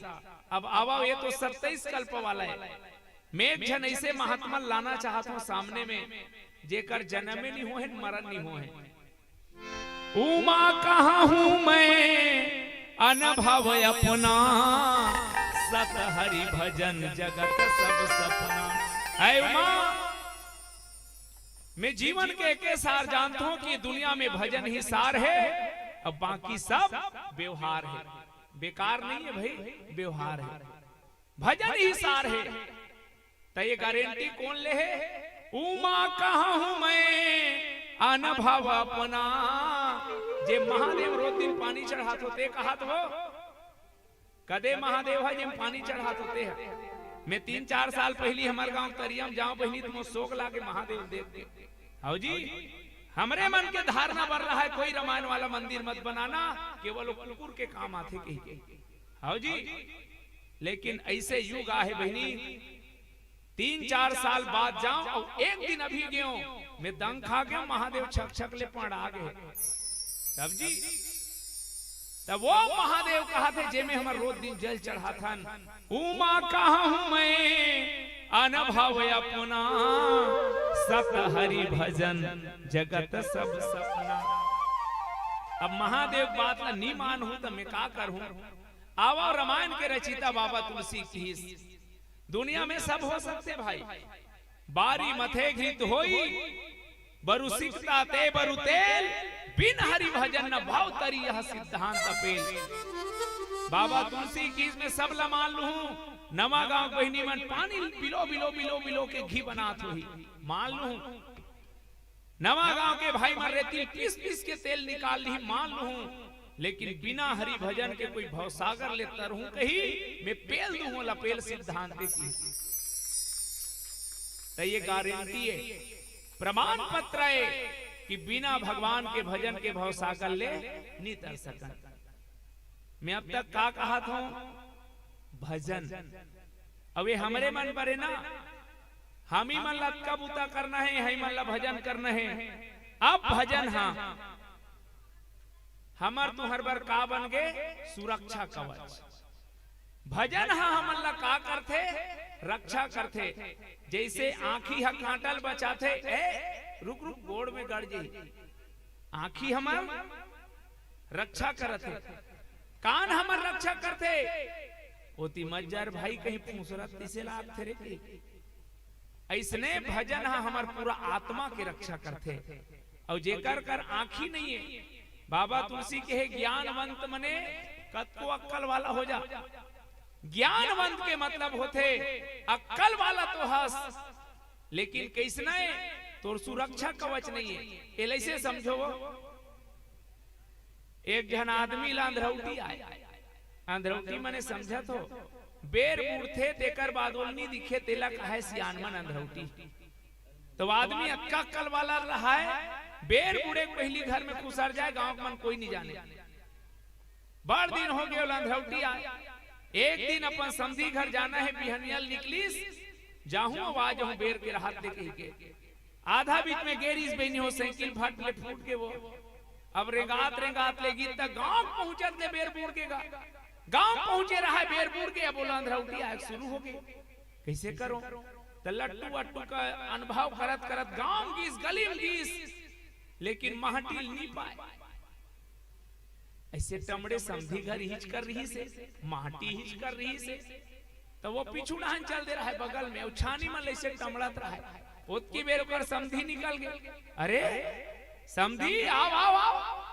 अब आवा, ये तो सत्ताईस कल्प वाला है। मैं एक झन ऐसे महात्मा लाना चाहत हूं सामने में, जेकर जन्म नहीं होहे, मरण नहीं होहे। उमा कहा हूं मैं अनुभव अपना, सत हरि भजन जगत सब सपना। ऐ उमा, मैं जीवन के एके सार जानता हूं कि दुनिया में भजन ही सार है, अब बाकी सब व्यवहार है। बेकार नहीं है भाई, व्यवहार है, भजन ही सार है। त ये गारंटी कोन ले हे? उमा कहा हूं मैं अनुभव अपना। जे महादेव रोज दिन पानी चढ़ात हो, ते कहत हो, कदे महादेव ह जेम पानी चढ़ात हो ते ह। मैं तीन चार साल पहिली हमर गांव तरिया म जांव बहिनी, त मोर सोग लागे महादेव देख के। हव जी, हमरे मन के धारणा बर रहा है, कोई रामायण वाला मंदिर मत बनाना, केवल वो कुकुर के काम आथे कहिके। हव जी, लेकिन ऐसे युग आहे बहिनी, तीन चार साल बाद जांव अउ एक दिन अभी गेंव, मैं दंग खा गेंव, महादेव छक छक ले पंड़ा गे। तब जी, तब वो महादेव कहाथे, जेमे हमर रोज दिन जल चढ़ाथन, उमा कहा हूं मैं अनुभव अपना, सत हरि भजन जगत सब सपना। अब महादेव बात ला नी मानहूं त मैं का करहूं? आवा रामायण के रचिता बाबा तुलसी किहिस, दुनिया में सब हो सकथे भाई। बारी मथे घृत होई, बरु सिकता ते बरु तेल, बिन हरि भजन न भव तरी यह सिद्धांत अपेल। बाबा तुलसी किहिस मैं सब ला मान लूहूं, नवा गांव बहिनी मन पानी बिलो बिलो बिलो बिलो के घी बनात होही, मान लूहूं। नवा गांव के भाई मन रेती पीस पीस के तेल निकाल ली, मान लूहूं, लेकिन बिना हरि भजन के कोई भवसागर ले तरहूं कही, मैं पेल दूहूं लपेल सिद्धांत की। त ये गारंटी है, प्रमाण पत्र है कि बिना भगवान के भजन के भवसागर ले नी तर सकन। मैं अब तक का कहत हूं? भजन। अब ये हमरे मन पर है ना, हम ही मन ला अतका बूता करना है, हम ही मन ला भजन करना है। अब भजन हा हमर तुंहर बर का बन गे? सुरक्षा कवच। भजन हा हमन ला का करथे? रक्षा करथे। जैसे आंखी हा कांटा ल बचाथे, ए, रुक रुक, गोड़ में गड़ जाही। आंखी हमर रक्षा करत हे, कान हमर रक्षा करथे। ओती मत जा रे भाई, कहीं फुसरत तिसे लागथे रे कहिके। अइसने भजन ह हमर पूरा आत्मा के रक्षा करथे। अउ जेकर कर आँखी नइये, बाबा तुलसी कहे, ज्ञानवंत मने कतको अक्कल वाला हो जा, ज्ञानवंत के मतलब होथे अक्कल वाला तो हस, लेकिन कइसना ए, तोर सुरक्षा कवच नइये। एला अइसे समझो वो, एक झन आदमी ला अंधरौटी आय। अंधरौटी मने समझत हो, बेर बूड़थे तेकर बाद ओला नी दिखे, तेला कहय सियान मन अंधरौटी। त आदमी अतका अक्कल वाला रहय, बेर बूड़े के पहिली घर में खुसर जाय, गाँव के मन कोई नी जाने। बड़ दिन हो गे ओला अंधरौटी आय। एक दिन अपन समधी घर जाना हे, बिहनिया ले निकलिस, जाहूँ अउ आ जाहूँ बेर के रहत ले कहिके। आधा बीच में गे रिहिस बहिनी हो, साइकिल फट ले फूट गे वो। अब रेंगात रेंगात ले गिस त गाँव पहुँचत ले बेर बूड़ गे गा। गाँव पहुँचे रहय, बेर बूड़ गे, अब ओला अंधरौटी आय सुरू हो गे। कइसे करों? त लट्टू वट्टू के अनुभव करत करत गाँव गिस, गली में गिस, लेकिन माटी ल नी पाय। अइसे टमड़े समधी घर इहिच कर रिहिस हे, माटी इहिच कर रिहिस हे। त वो पीछू डहन चल दे रहय बगल में, अउ छानी मन ल अइसे टमड़त रहय। ओतकी बेर ओकर समधी निकल गे। "अरे समधी, आव, आव, आव।"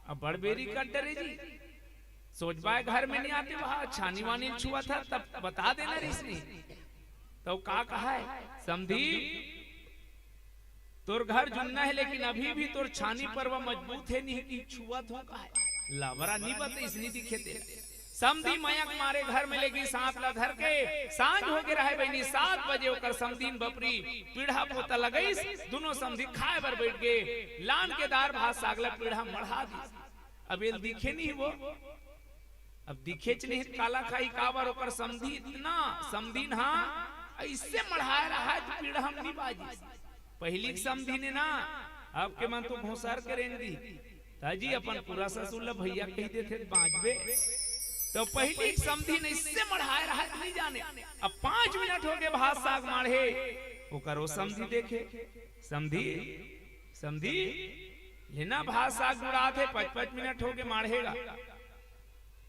अब बड़ बेरी कर डरे जी, सोचबे घर में नी आते, वहाँ छानी वानी ल छुअत हे, तब बता देना रिहिस नी। त वो का कहय, "समधी, तोर घर जुन्ना हे, लेकिन अभी भी तोर छानी परवा मजबूत हे, नी कि छुअत हों," कहय। लबरा नी बतइस, नी दिखे ते। समधी मया के मारे घर में ले गिस सांप ला धर के। सांझ हो गे रहय बहिनी, सात बजे ओकर समधी ल बपरी पीढ़ा पोता लगइस, दूनों समधी खाय बर बइठ गे। लान के दार भात साग ला पीढ़ा मढ़ा दिस। अब एला दिखे नी वो, अब दिखेच नहीं त काला खाही, काबर ओकर समधी इतना, समधी न हा अइसे मढ़ाय रहय त पीढ़ा म नी बाजिस। पहिली के समधी ने ना, अब के मन तो घोंसर के रेंग दिही। त जी अपन पूरा ससुर ल भइया कहि देथे त बाँचबे। त पहिली के समधी ने अइसे मढ़ाय रहय त नी जाने। अब पाँच मिनट हो गे भात साग माढ़े, ओकर ओ समधी देखे, "समधी, समधी, ले ना भात साग जुड़ात हे, पाँच पाँच मिनट हो गे माढ़े गा।"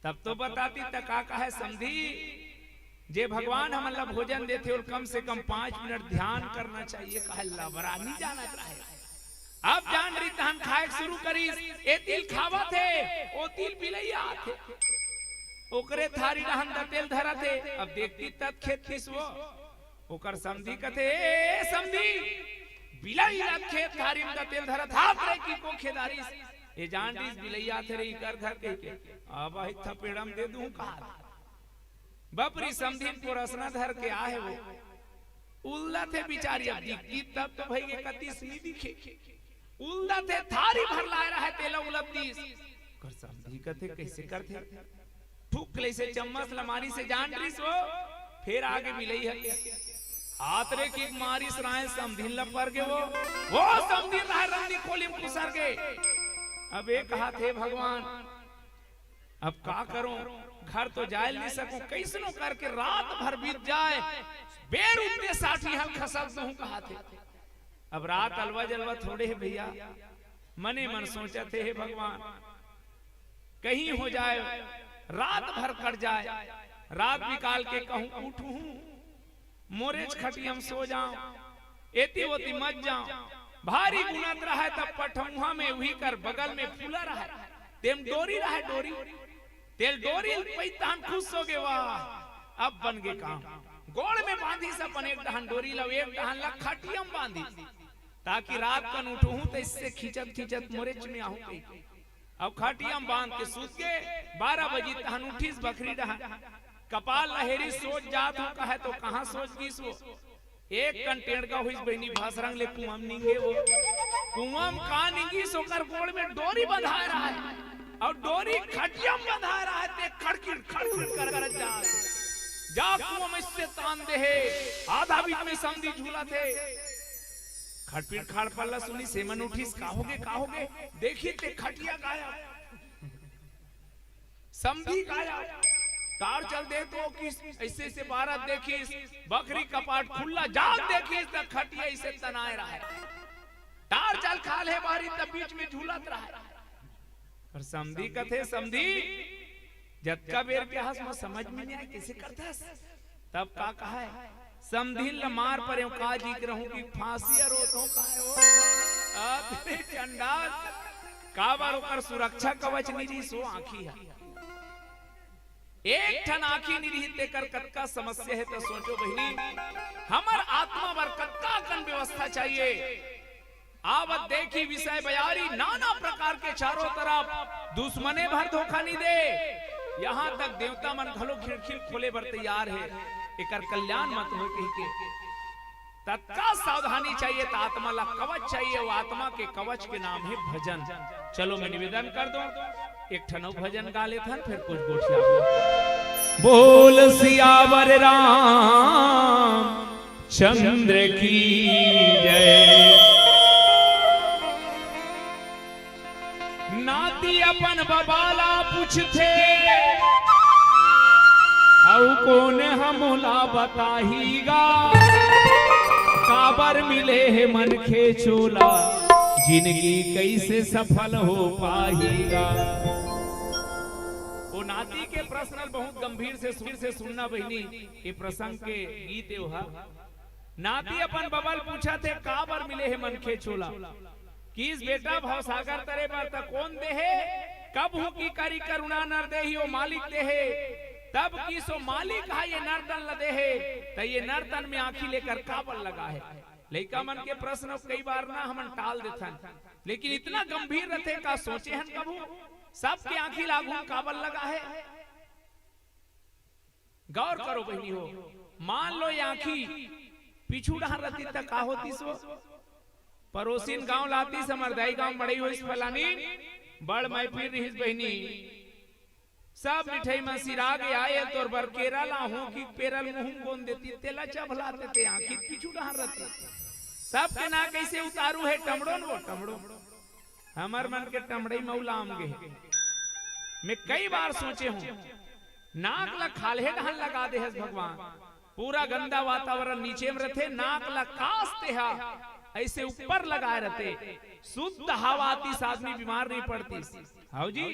तब तो बतातिस त का कहय, "समधी, जे भगवान हमन ला भोजन देथे, ओला कम से कम पाँच मिनट ध्यान करना चाहिए," कहय। लबरा नी जानत रहय। अब जान रिहिस तहन खाय के सुरू करिस, एती ले खावत हे, ओती ले बिलइया आथे, ओकरे थारी डहन दतेल धरत हे। अब देखतिस त खेदतिस वो। ओकर समधी कथे, "ए समधी, बिलई रथे थारी म दतेल धरत, हात रे कहिके खेदारिस।" ए जान रिहिस बिलई आथे रे, इकर घर कहिके, "अब आही थपेड़म दे दूँ," कहत। बपरी समधी ल पोरसना धर के आहे वो। उलदत हे बिचारी, अब दिखतिस तब तो भइगे, कतिस नी दिखे। उलदत हे, थारी भर लाय रहय तेला उलद दिस। ओकर समधी कथे, "कइसे करथे?" ठुक ले अइसे चम्मच ल मारिस हे, जान रिहिस वो, फेर आगे बिलई हे। हात रे कहिके मारिस रहय, समधी ल पर गे वो। वो समधी ल रहय रंदी खोली म खुसर गे। अब ए कहत हे, "भगवान, अब का करों? घर तो जाय ल नी सकों, कइसनो करके रात भर बीत जाय, बेर उठते साठ इहाँ ल खसक दूँ," कहत हे। अब रात अलवा जलवा थोड़े हे भइया, मने मन सोचत हे, "हे भगवान, कहीं हो जाय, रात भर कट जाय, रात बिकाल के कहूँ उठहूँ, मोरेच खटिया म सो जाँव, एती ओती मत जाँव।" भारी गुनत रहय, तब पठउहाँ में उही कर बगल में फूला रहय, तेम डोरी रहय, डोरी, तेल डोरी ल पइस तहन खुस हो गे, "वाह, अब बन गे काम।" गोड़ में बांधिस अपन एक डहन डोरी ल, एक डहन ल खटिया म बांधिस, ताकि रात कन उठहूँ त अइसे खींचत खींचत मोरेच में आहूँ कहिके। अब खटिया म बांध के सूत गे। बारह बजे तहन उठिस बखरी डहन, कपाल ल हेरिस, सोच जात हों कहय त कहाँ सोच गिस वो। एक कन टेंड़गा होइस बहिनी, भसरंग ले कुआँ म निंगे वो। कुआँ म का निंगिस, ओकर गोड़ में डोरी बंधाय रहय, अउ डोरी खटिया म बंधाय रहय, ते खड़किड़ खड़किड़ कर करत जात हे। जा कुआँ म अइसे तान दे हे, आधा बीच में समधी झूलत हे। खड़पिड़ खाड़पल्ला सुनिस, ए मन उठिस, "का होगे, का होगे?" देखिस ते खटिया गायब। समधी गायब। टारच ल दे तो किस अइसे अइसे बारत देखिस, बखरी कपाट खुल्ला, जाग देखिस त खटिया अइसे तनाय रहय। टारच ल खाल्हे बारी त बीच में झूलत रहय। अउ समधी कथे, "समधी, जतका बेर के हस, मोर समझ में नहीं आए, कैसे करथस? तब का कहा है? समधिन ल मार परेंव का जी करहूं कि फांसी अरोथों का है वो। अरे चंडाल, काबर ओकर सुरक्षा कवच नहीं रहिस वो आंखी ह। एक ठन आंखी नहीं रही, तेकर कतका समस्या है। तो सोचो बहिनी, हमर आत्मा बर कतका अकन व्यवस्था चाहिए। आवत देखी विषय बयारी, नाना प्रकार के चारों तरफ, दुश्मने भर धोखा नहीं दे। यहाँ तक देवता मन घलो खिड़की खोले बर तैयार है, एकर कल्याण मत हो कहि के। तत्काल सावधानी चाहिए, त आत्मा ला कवच चाहिए, वो आत्मा के कवच के नाम है भजन। चलो मैं निवेदन कर दूं, एक ठन अउ भजन गा लेथन, फिर कुछ गोठिया बोल सियावर राम चंद्र की जय। नाती अपन बबा ला पूछथे, अउ कोन ह मोला बताही गा, काबर मिले हे मनखे चोला, जिनगी कैसे सफल हो पाही गा। वो नाती के प्रश्न बहुत गंभीर से सुन, से सुनना बहिनी, ये प्रसंग के गीत एहा। नाती अपन बबा ल पूछथे, काबर मिले हे मनखे चोला? किस बेटा भवसागर तरे बर त कोन दे हे? कब हूं की करी करुणा नर देही ओ मालिक दे हे। तब किस ओ मालिक हा ये नर तन ल दे हे, त ये नर तन में आंखी लेकर काबर लगा हे? लइका मन के प्रश्न कई बार ना हमन टाल देथन, लेकिन इतना गंभीर रथे का सोचे हन कभू? सबके आंखी लागू काबर लगा हे? गौर करो बहिनी हो, मान लो ये आंखी पीछू डहर रहती त का होती सो? परोसिन गांव लाती, समरदाई गांव मड़ई होइस फलानी, बड़ महफिल रहिस बहिनी, सब मिठाई मन सिरा गे, आए तोर बर केरा लाहूं कि पेरल मुंह गोंद देती, तेला चभलाते ते आंखी पीछू डहर रहती। सबके ना कैसे उतारू हे टमड़ो न वो टमड़ो। हमर मन के टमड़ई मऊ लाम गे हे। मैं कई बार सोचे हूं, नाक ला खाल्हे डहन लगा दे हस भगवान, पूरा गंदा वातावरण नीचे में रथे, नाक ला कास तेहा ऐसे ऊपर लगाए रहते, शुद्ध हवा आतीस, आदमी बीमार नहीं पड़तीस। हाउ जी,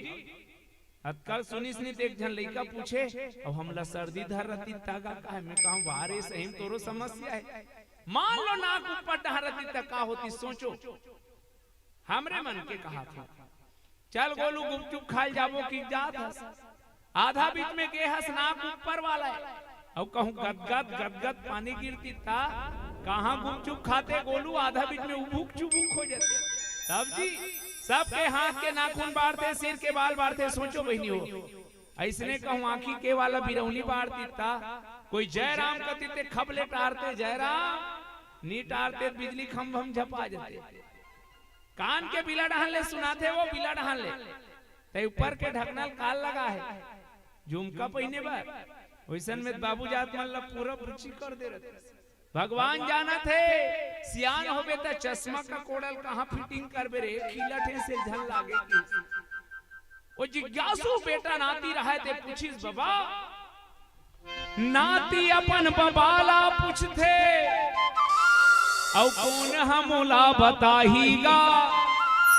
अतकाल सुनिस नहीं, त एक झन लइका पूछे, अब हमला सर्दी धर रहती तागा का है? मैं कहूं, वाह रे, सही में तोरो समस्या है। मान लो नाक ऊपर डहर रहती त का होती, सोचो। हमरे मन के कहा था, चल गोलू गुपचुप खाए जाबो कि जात हस, आधा बीच में गे हस, नाक ऊपर वाला है, अउ कहूं गदगद गदगद पानी गिरती ता, कहां गुपचुप खाते गोलू, आधा बीच में उबुक चुबुक हो जाते। तब जी, सबके हाथ के नाखून बाढ़ते, सिर के बाल बाढ़ते। सोचो बहिनी हो, ऐसने कहूं आंखी के वाला बिरौनी बाढ़ती ता, कोई जयराम कती ते खप ले टारते, जयराम नी टारते, बिजली खंभम झपा जाते। कान के बिला डहन ले सुनाथे, वो बिला डहन ले। तै ऊपर के ढकना ल काल लगा है, झुमका पहिने बर। वैसन में बाबू जात मन ला पूरा बुच्ची कर दे रहते। भगवान जानत हे, सियान होबे त चश्मा का कोड़ल कहाँ फिटिंग करबे रे, खिलट हे से झन लागे कि। वो जिज्ञासु बेटा नाती रहे ते पूछिस, बबा, नाती अपन बबा ला पूछथे, अउ कोन ह मोला बताही गा,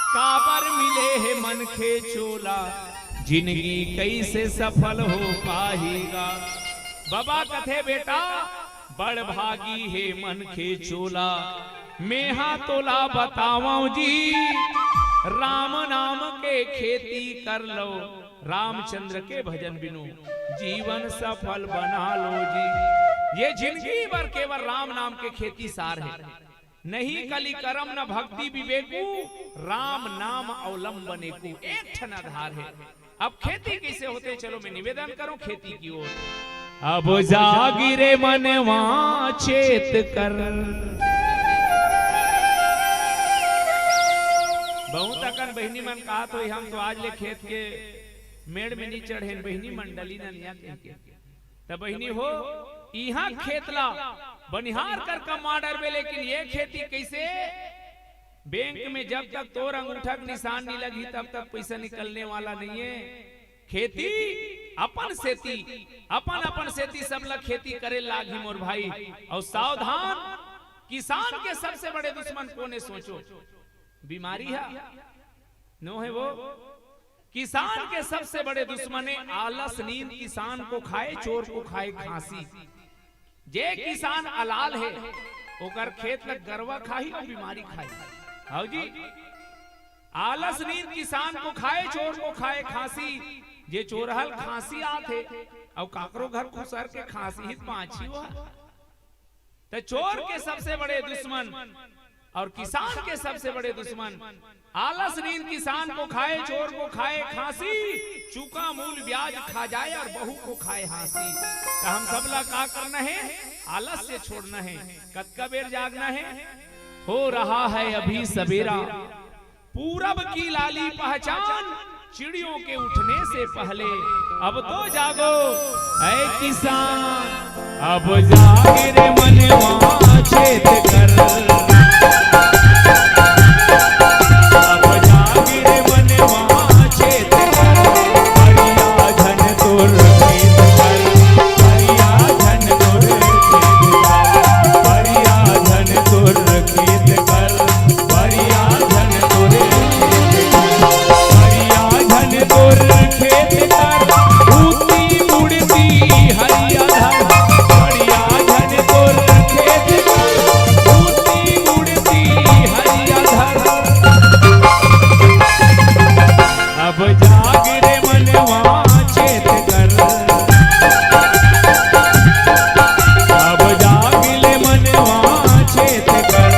काबर मिले हे मनखे चोला, जिनगी कइसे सफल हो पाही गा। बबा कथे, बेटा, बड़ भागी हे मनखे चोला, मेहा तोला बतावंव जी, राम नाम के खेती कर लो, रामचंद्र के भजन बिनु जीवन सफल बना लो जी। ये जिनगी भर केवल राम नाम के खेती सार हे। नहीं कली करम न भक्ति विवेकु, राम नाम अवलंबने को एक ठन आधार हे। अब खेती कैसे होते, चलो मैं निवेदन करूं खेती की ओर। अब जागी रे मनवा चेत कर। बहुत अकन बहिनी मन कहत होही, हम तो आज ले खेत के मेड़ में नी चढ़ेन, बहिनी मंडली ननिया कहिके। त बहिनी हो, इहां खेत ला बनिहार कर कमा डरबे, लेकिन ये खेती कैसे? बैंक में जब तक तोर अंगूठा के निशान नहीं लगी, तब तक पैसा निकलने वाला नहीं है। खेती अपन सेती, अपन अपन सेती सब ला खेती करे लागही मोर भाई। और सावधान, किसान के सबसे बड़े दुश्मन कोन हे सोचो? बीमारी है, नो है वो। किसान के सबसे बड़े दुश्मन हे आलस, नींद किसान को खाए, चोर को खाए खांसी। जे किसान अलाल हे, ओकर खेत ल गरवा खाही अउ बीमारी खाही। हव जी, आलस नींद किसान को खाए, चोर को खाए खांसी। जे चोरहा ल खांसी आत हे अउ काकरो घर खुसर के खांसी ही त बांचही वो। त चोर के सबसे बड़े दुश्मन अउ किसान के सबसे बड़े दुश्मन, आलस नींद किसान को खाए, चोर को खाए खांसी, चूका मूल ब्याज खा जाए अउ बहू को खाए हांसी। त हम सब ला का करना हे? आलस से छोड़ना हे। कतका बेर जागना हे? हो रहा है अभी सबेरा, पूरब की लाली पहचान, चिड़ियों के उठने से पहले। अब तो जागो ऐ किसान, अब जाग रे मनवा चेत कर, अब जाग रे मनवा चेत कर, बढ़िया धन तोर खेत कर, बढ़िया धन तोर खेत कर, बढ़िया धन तोर खेत कर, बढ़िया धन तोर खेत कर, बढ़िया धन तोर खेत कर, उड़ती उड़ती हरिया धर, बढ़िया धन तोर खेत कर, उड़ती उड़ती हरिया धर। अब जाग रे मनवा चेत कर, अब जाग ले मनवा चेत कर,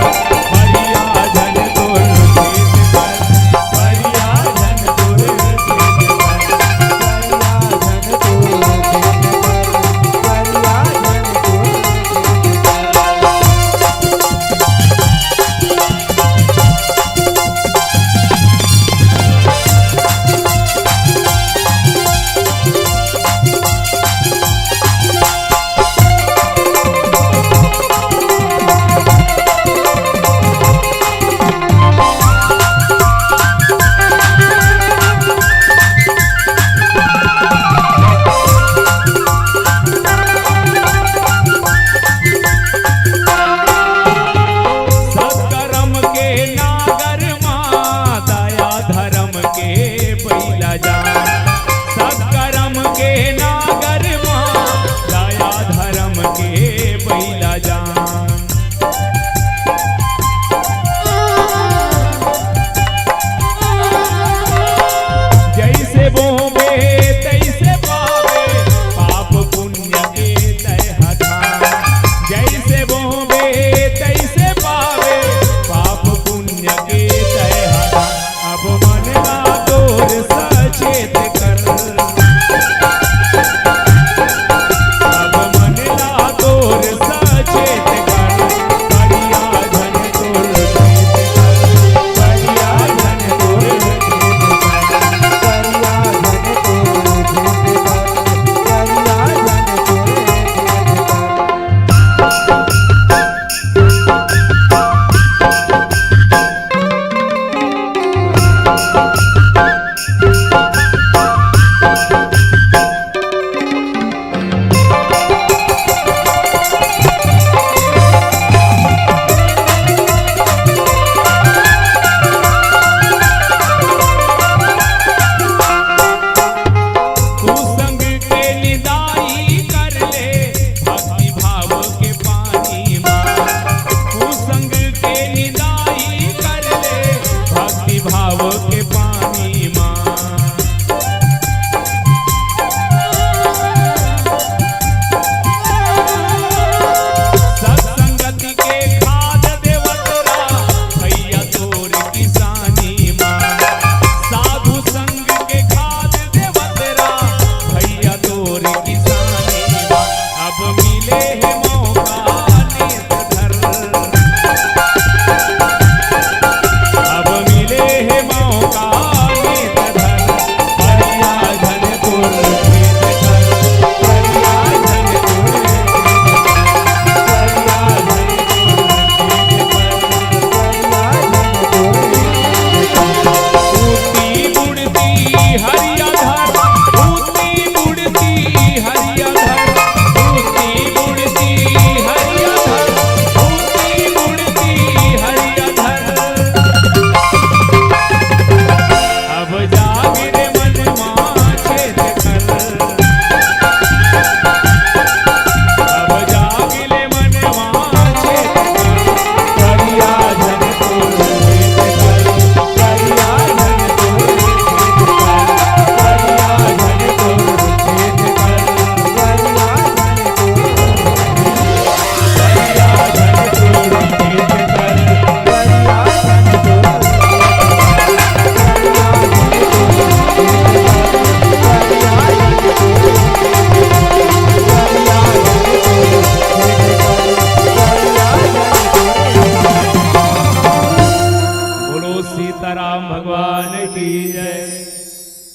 जय।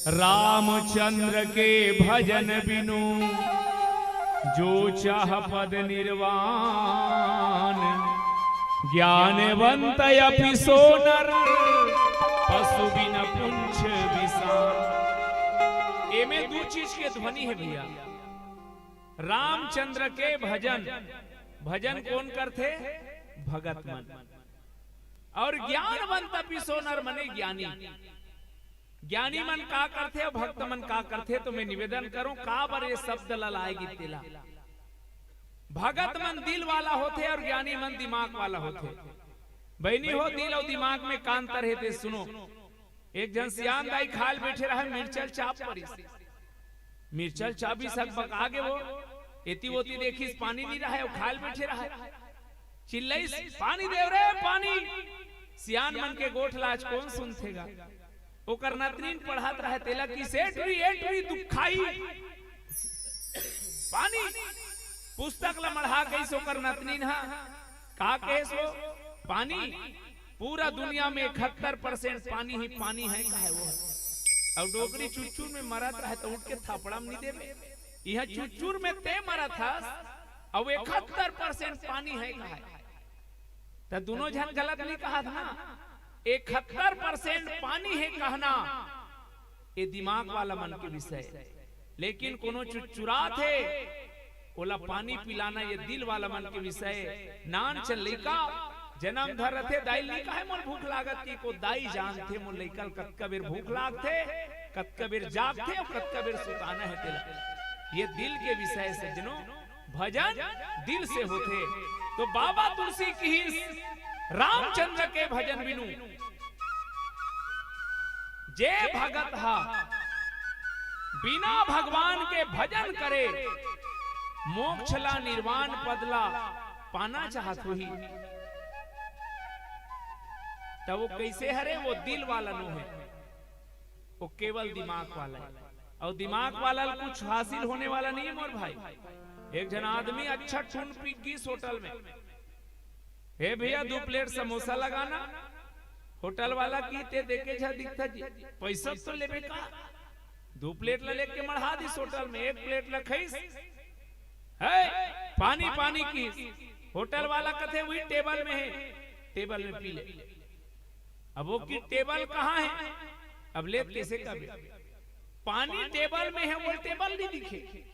रामचंद्र के भजन बिनु जो चाह पद निर्वाण, ज्ञानवंत अपि सो नर पशु बिन पुंछ विषाण। एमे दू चीज के ध्वनि हे भैया, रामचंद्र के भजन। भजन कोन करथे? भगत मन। और ज्ञानवंत अपि सो नर मने ज्ञानी। ज्ञानी मन का करथे और भक्त मन का करथे, तो मैं निवेदन करूं, काबर ये शब्द ला लाए गिस तेला। भगत मन दिल वाला होथे और ज्ञानी मन दिमाग वाला होथे। बहिनी हो, दिल और दिमाग में का अंतर हे ते सुनो। एक झन सियान दाई खाल बैठे रहे, मिर्चल चाप परिस। मिर्चल चाबी सकबका गे वो, एती ओती देखिस, पानी नी रहे, वो खाल बैठे रहे। चिल्लाइस, "पानी देव रे, पानी।" सियान मन के गोठ ला आज कोन सुनथे गा? ओकर नतनीन पढ़त रहे, तेला किहिस, "ए टुरी, ए टुरी, दुखाही।" पानी। पुस्तक ला मढ़ा कहिस ओकर नतनीन हा। का कहिस वो? पानी। पूरा दुनिया में इकहत्तर परसेंट पानी ही पानी हे, कहे वो। अउ डोकरी चुरचुर में मरत रहे त उठ के थपड़ा म नी देबे। इहां चुरचुर में ते मरत हस, अउ इकहत्तर परसेंट पानी हे, कहे। त दुनों झन गलत नी कहत ना, इकहत्तर परसेंट पानी हे कहना, ये दिमाग वाला मन के विषय। लेकिन कोनो चुरचुराथे, ओला पानी पिलाना ये दिल वाला मन के विषय। नान चन लइका जनम धर रथे, दाई ल नी कहे मोर भूख लागत, कि को दाई जानथे मोर लइका ल कतका बेर भूख लागथे, कतका बेर जागथे अउ कतका बेर सुताना हे तेला। ये दिल के विषय सज्जनों, भजन दिल से होथे। तो बाबा तुलसी किहिस, रामचंद्र के भजन बिनु जे भगत हा बिना भगवान के भजन करे, मोक्ष ला, निर्वाण पद ला पाना चाहत होही, त वो कइसे हरे? वो दिल वाला नो हे, वो केवल दिमाग वाला हे। अउ दिमाग वाला ल कुछ हासिल होने वाला नहीं हे मोर भाई। एक झन आदमी अच्छा टून पी गिस होटल में, "हे भैया, दू प्लेट समोसा लगाना।" होटल वाला किहिस, "ते देखे झा दिखथा जी, पइसा तो लेबे का?" दू प्लेट ला लेके मढ़ा दिस होटल में, एक प्लेट ला खइस, हे, पानी पानी किहिस। होटल वाला कथे, "वही टेबल में हे, टेबल में पी ले।" अब वो किहिस टेबल कहाँ हे? अब लेत कइसे कबे? पानी टेबल में हे, वो टेबल नहीं दिखे।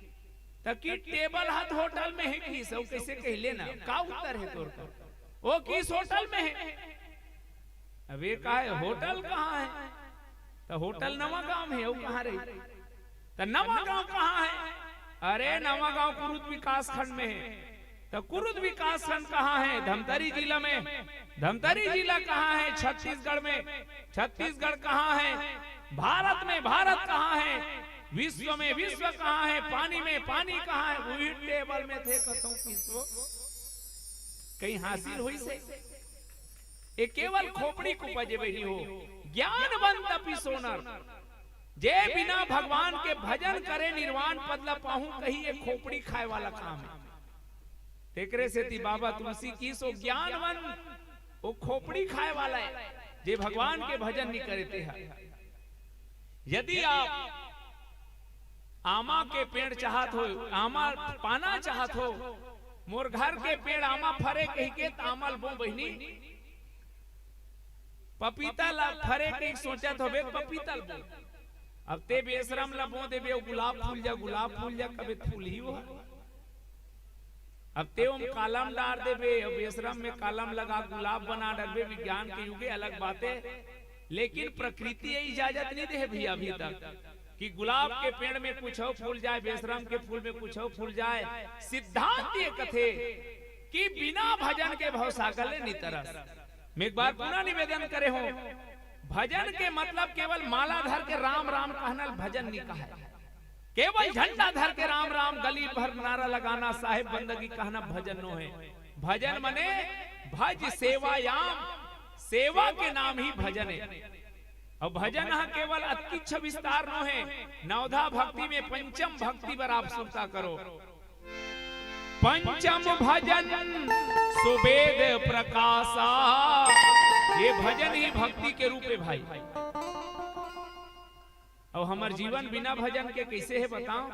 त किहिस टेबल हा त होटल में हे किहिस, अउ कइसे कहि लेना? का उत्तर हे तोर का? वो किहिस होटल में हे। अब ये कहे होटल कहाँ हे? त होटल नवा गांव में हे, वो कहाँ रही? त नवा गांव कहाँ हे? अरे नवा गांव कुरुद विकास खंड में हे। त कुरुद विकास खंड कहाँ हे? धमतरी जिला में। धमतरी जिला कहाँ हे? छत्तीसगढ़ में। छत्तीसगढ़ कहाँ हे? भारत में। भारत कहाँ हे? विश्व में। विश्व कहाँ हे? पानी में। पानी कहाँ हे? वही टेबल में थे कथों किसो। कहीं हासिल होइस हे? ये केवल खोपड़ी के उपजे बहिनी हो। ज्ञानवंत अपि सो नर, जे बिना भगवान के भजन करे निर्वाण पद ला पाहूं कही, ये खोपड़ी खाए वाला काम हे। तेकरे सेती बाबा तुलसी किहिस, ओ ज्ञानवंत, ओ खोपड़ी खाए वाला हे, जे भगवान के भजन नी करे ते हा। यदि आप आमा के पेड़ चाहत हो, आमा पाना चाहत हो, मोर घर के पेड़ आमा फरे कहिके, त आमा ल बो बहिनी। पपीता ला फरे कहिके सोचत होबे, पपीता ल बो। अब ते बेसरम ला बो देबे, ओ गुलाब फूल जा, गुलाब फूल जा, कबे फूलही वो। अब ते ओम कालम डार देबे, अब बेसरम में कालम लगा गुलाब बना डरबे, विज्ञान के युगे अलग बात हे, लेकिन प्रकृति ये इजाजत नहीं दे हे भैया अभी तक कि गुलाब के पेड़ में कुछ अउ फूल जाए, बेसरम के फूल में कुछ अउ फूल जाए। सिद्धांत ये कथे कि बिना भजन के भवसागर ले नितरस। मैं एक बार पुनः निवेदन करे हूं, भजन के मतलब केवल माला धर के राम राम कहना ल भजन नहीं कहे। केवल झंडा धर के राम राम, गली भर नारा लगाना, साहेब बंदगी कहना भजन नो हे। भजन मने भज सेवायाम, सेवा के नाम ही भजन हे। अउ भजन ह केवल अतकिच विस्तार नो हे। नवधा भक्ति में पंचम भक्ति बर आप सुरता करो। पंचम भजन सुबेद प्रकाशा, ये भजन ही भक्ति के रूप हे भाई। अउ हमर जीवन बिना भजन के कइसे हे बताओ?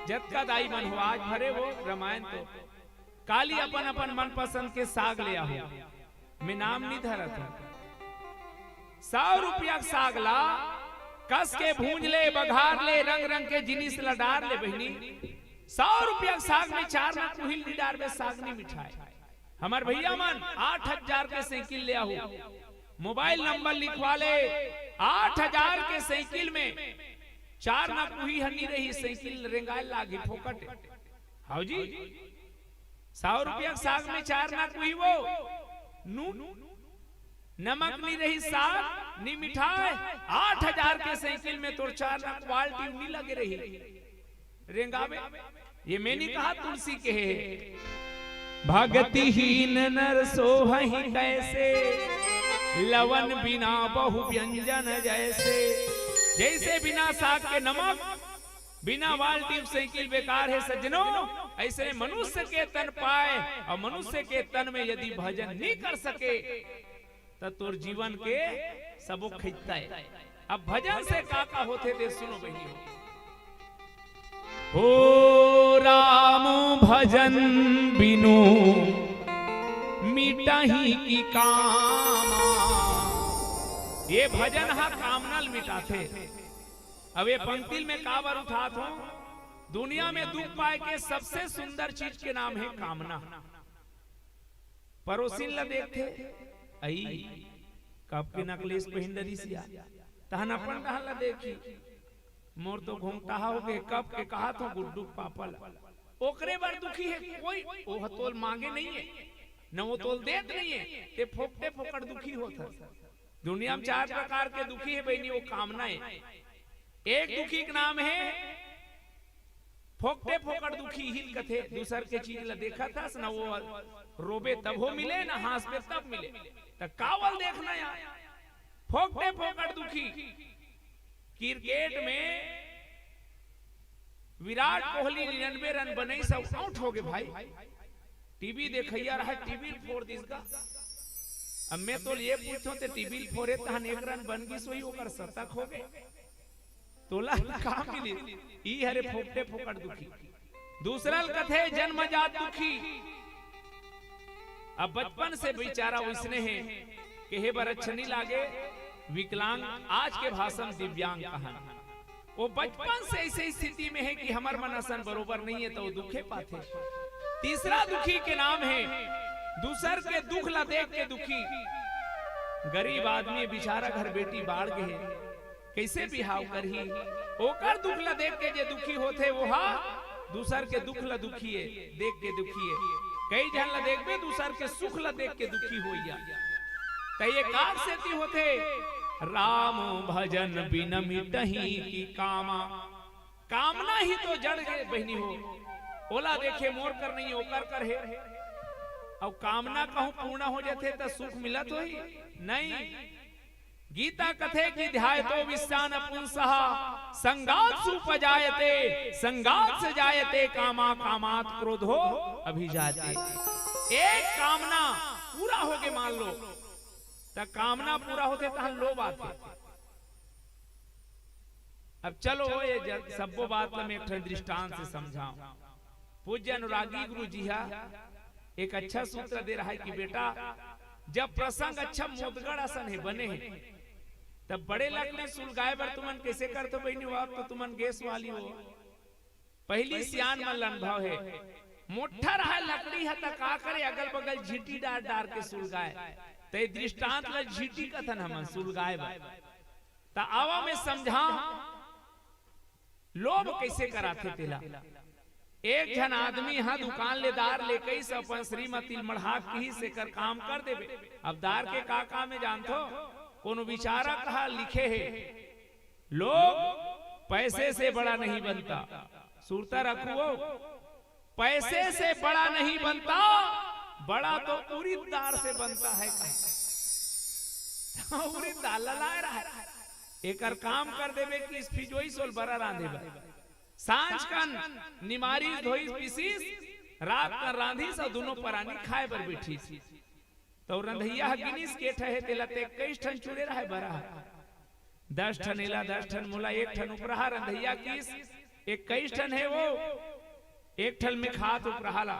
जतका दाई मन हो, आज भरे वो रामायण तो काली अपन अपन मनपसंद के साग ले आहो, मैं नाम नहीं धरत हूं। सौ रुपया के साग ला कस के भूंज ले, बघार ले, रंग रंग के जिनिस ला डार ले बहिनी। सौ रुपया के साग में चार ना कुहिल नहीं डारबे, साग नहीं मिठाए। हमर भैया मन आठ हजार के साइकिल ले आहो, मोबाइल नंबर लिखवा ले। आठ हजार के साइकिल में चार ना कुही हनी रही, साइकिल रेंगाए लागी फोकट। हाउ जी, सौ रुपया के साग में चार ना कुही वो नून नमक नहीं रही, साग नहीं मिठाए। आठ हजार के साइकिल में तोर चार ना क्वालिटी नहीं लगे रही, रेंगावे। ये मैं नहीं कहा, तुलसी के हे। भगतिहीन नर सोहहि कैसे, लवन बिना बहु व्यंजन जैसे। जैसे बिना साग के नमक, बिना वाल टीप साइकिल बेकार है सज्जनों, ऐसे मनुष्य के तन पाए और मनुष्य के तन में यदि भजन नहीं कर सके त तोर जीवन के सबो खैता है। अब भजन से का का होथे ते सुनो बहिनी हो। हो राम भजन बिनु मिटही की कामा। ये भजन हा कामना ल मिटाथे। अब ये पंक्ति ल मैं काबर उठात हूं, दुनिया में दुख पाए के सबसे सुंदर चीज के नाम है कामना। परोसिन ला देखथे, अई कब के नकलेस पहिन डरिस या, तहन अपन डहन ला देखी, मोर तो घोंघटा हो गे, कब के कहा थो गुड्डू पापा ला। ओकरे बर दुखी है कोई, ओह तोल मांगे नहीं है, न वो तोल देत नहीं है, ते फोकटे फोकट दुखी होत है। दुनिया में चार प्रकार के दुखी है बहिनी, वो कामना है। एक दुखी के नाम है फोकटे फोकट दुखी, हिल कथे, दूसर के चीज ला देखत हस ना, वो रोबे तब हो मिले, ना हंसबे तब मिले, त कावल देखना यार। फोकटे फोकट दुखी। क्रिकेट में विराट कोहली निन्यानवे रन बनई, सब आउट हो गए भाई। टीवी देखैया रहा, टीवी फोड़ दिस गा। अब मैं तो ये पूछो ते टीवी फोड़े तहन एक रन बन गिस होई, ओकर शतक हो गए। तोला का मिली? ई हरे फोकटे फोकट दुखी। दूसरा ल कथे जन्मजात दुखी। अब बचपन से बेचारा वैसने है, कहे बर अच्छा नहीं लागे, विकलांग, आज के भाषा में दिव्यांग कहन। वो बचपन से ऐसे स्थिति में है कि हमर मन असन बरोबर नहीं है, तो वो दुखे पाथे। तीसरा दुखी के नाम है दूसर के दुख ला देख के दुखी। गरीब आदमी बेचारा, घर बेटी बाढ़ गए, कैसे बिहाव करही? ओकर दुख ला देख के जे दुखी होथे, वो हा दूसर के दुख ला दुखिए, देख के दुखिए। कई झन ला देखबे, दूसर के सुख ला देख के दुखी होइया। त ये काक सेती होथे, राम भजन बिन मिटही की कामा। कामना ही तो जड़ गे बहिनी हो, ओला देखे मोर कर नहीं, ओकर कर हे। अउ कामना कहूं पूर्ण हो जाथे त सुख मिलत होही? नहीं। गीता कथे कि ध्यायतो विषयान पुंसः संगात्सुपजायते, संगात्स जायते कामा, कामात् क्रोधो अभिजायते। एक कामना पूरा होगे मान लो, त कामना पूरा होथे तहां लोभ आथे। अब चलो ये जग, सब्बो बात ला मैं एक ठन दृष्टांत से समझाऊं। पूज्य अनुरागी गुरु जी हा एक अच्छा सूत्र दे रहा है कि बेटा, जब प्रसंग अच्छा मोदगढ़ असन है, बने है, तब बड़े लकड़ी सुलगाए बर तुमन कैसे करथो बहिनी? वो अब तो तुमन गैस वाली हो। पहली सियान मन ल अनुभव है, मोट्ठा रहा लकड़ी है त का करे, अगल बगल झींटी डार डार के सुलगाए। त ये दृष्टांत ला झींटी कथन हमन, सुलगाए बर। त आवा मैं समझा लोभ कैसे कराथे तेला। एक झन आदमी हा दुकान ले दार ले कइस अपन श्रीमती ल मढ़ा किहिस, एकर काम कर देबे। अब दार के का काम है जानथो? कोनो विचारक हा लिखे हे, लोभ पैसे से बड़ा नहीं बनता। सुरता रखो, पैसे से बड़ा नहीं बनता, बड़ा तो उड़ीद दार से बनता है। उड़ीद दार ला लाए रहा है, एकर काम कर देबे कि इस फिजोई सोल बरा रांधे बर। सांझ कन निमारी धोई पीसीस, रात कन रांधिस अउ दुनों परानी खाए बर बैठिस। तो रंधैया ह गिनिस के ठहे तेला, ते इक्कीस ठन चुड़े रहे बरा। दस ठन एला, दस ठन मोला, एक ठन उपराहा। रंधइया किस, इक्कीस ठन हे वो, एक ठन में खात उपराहा ला।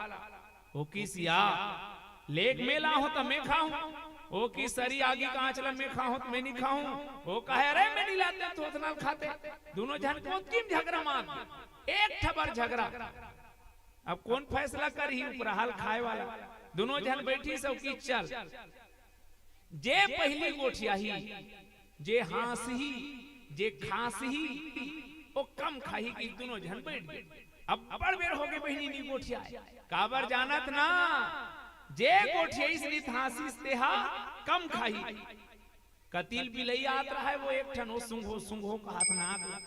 वो किस या, लेग में लाहूं त में खाहूं। वो किस, सरी आगी कांच ला में खाहूं त में नहीं खाहूं। वो कहे, अरे में नहीं लाते त ओतना ल खाते। दुनों झन के ओतकी म झगरा मार, एक ठबर झगरा। अब कोन फैसला करही? उपराहा ल खाए वाला। दुनों झन बैठी सब की चल, जे पहिली गोठियाही, जे हांसही, जे खांसही, वो कम खाही कि दुनों झन बैठ गे। अब बड़ बेर होगे बहिनी नी गोठियाए। काबर जानत ना, जे गोठियाइस नित हांसिस तेहा कम खाही। कतिल बिलई आत रहय, वो एक ठन वो सुंघो सुंघो कहत ना।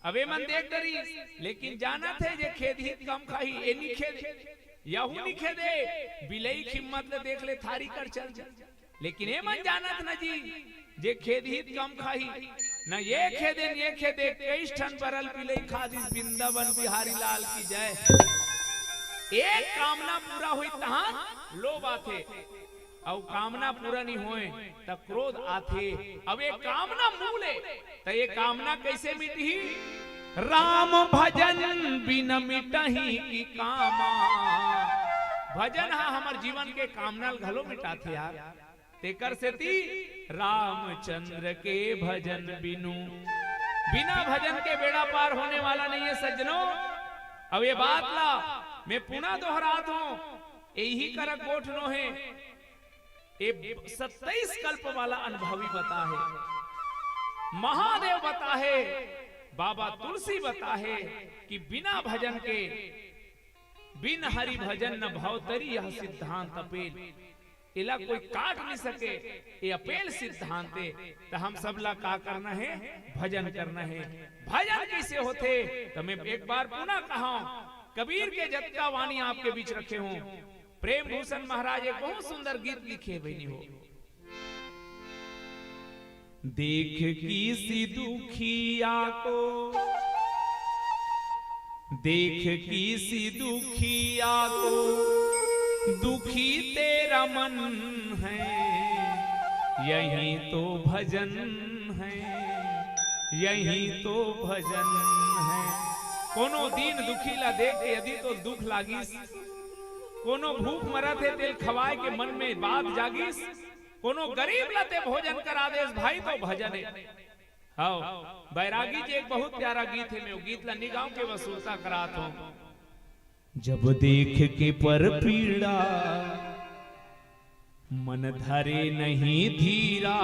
अबे मन देख डरिस, लेकिन जानत हे जे खेदही त कम खाही, ए नी खेदे, यहू नी खेदे। बिलई के हिम्मत ले देख ले थारी कर चल जा। लेकिन ए मन जानत न जी, जे खेदही त कम खाही, न ये खेदे न ये खेदे, इक्कीस ठन बरल बिलई खा दिस। वृंदावन बिहारी लाल की जय। एक कामना पूरा होई तहां लोभ आथे, अउ कामना पूरा नहीं होए त क्रोध आथे। अब ये कामना मूल हे, त ये कामना कैसे मिटही? राम भजन बिन मिटही की कामा। भजन हा हमर जीवन के कामना ल घलो मिटाथे यार। तेकर सेती रामचंद्र के भजन बिनु, बिना भजन के बेड़ा पार होने वाला नहीं है सज्जनों। अब ये बात ला मैं पुनः दोहरात हूं, यही करक गोठ नो हे। ये सत्ताईस कल्प वाला अनुभवी बता हे, महादेव बता हे, बाबा तुलसी बता हे कि बिना भजन के, बिन हरि भजन न भव तरी, यह सिद्धांत अपेल। एला कोई काट नहीं सके, ये अपेल सिद्धांत हे। त हम सब ला का करना हे? भजन करना हे। भजन कैसे होथे? त मैं एक बार पुनः कहा, कबीर के जतका वाणी आपके बीच रखे हूं। प्रेम भूषण महाराज एक बहुत सुंदर गीत लिखे बहिनी हो। देख किसी दुखिया को, देख किसी दुखिया को, दुखी तेरा मन है, यही तो भजन है, यही तो भजन है। कोनो दीन दुखी ला देख के यदि तोर दुख लागिस, कोनो भूख मरत हे तेल खवाए के मन में बात जागिस, कोनो गरीब ला ते भोजन करा देस भाई, तो भजन हे। हव, बैरागी जी एक बहुत प्यारा गीत हे, मैं वो गीत ला नी गांव के वसूलता करात हूं। जब देख के पर पीड़ा, मन धरे नहीं धीरा,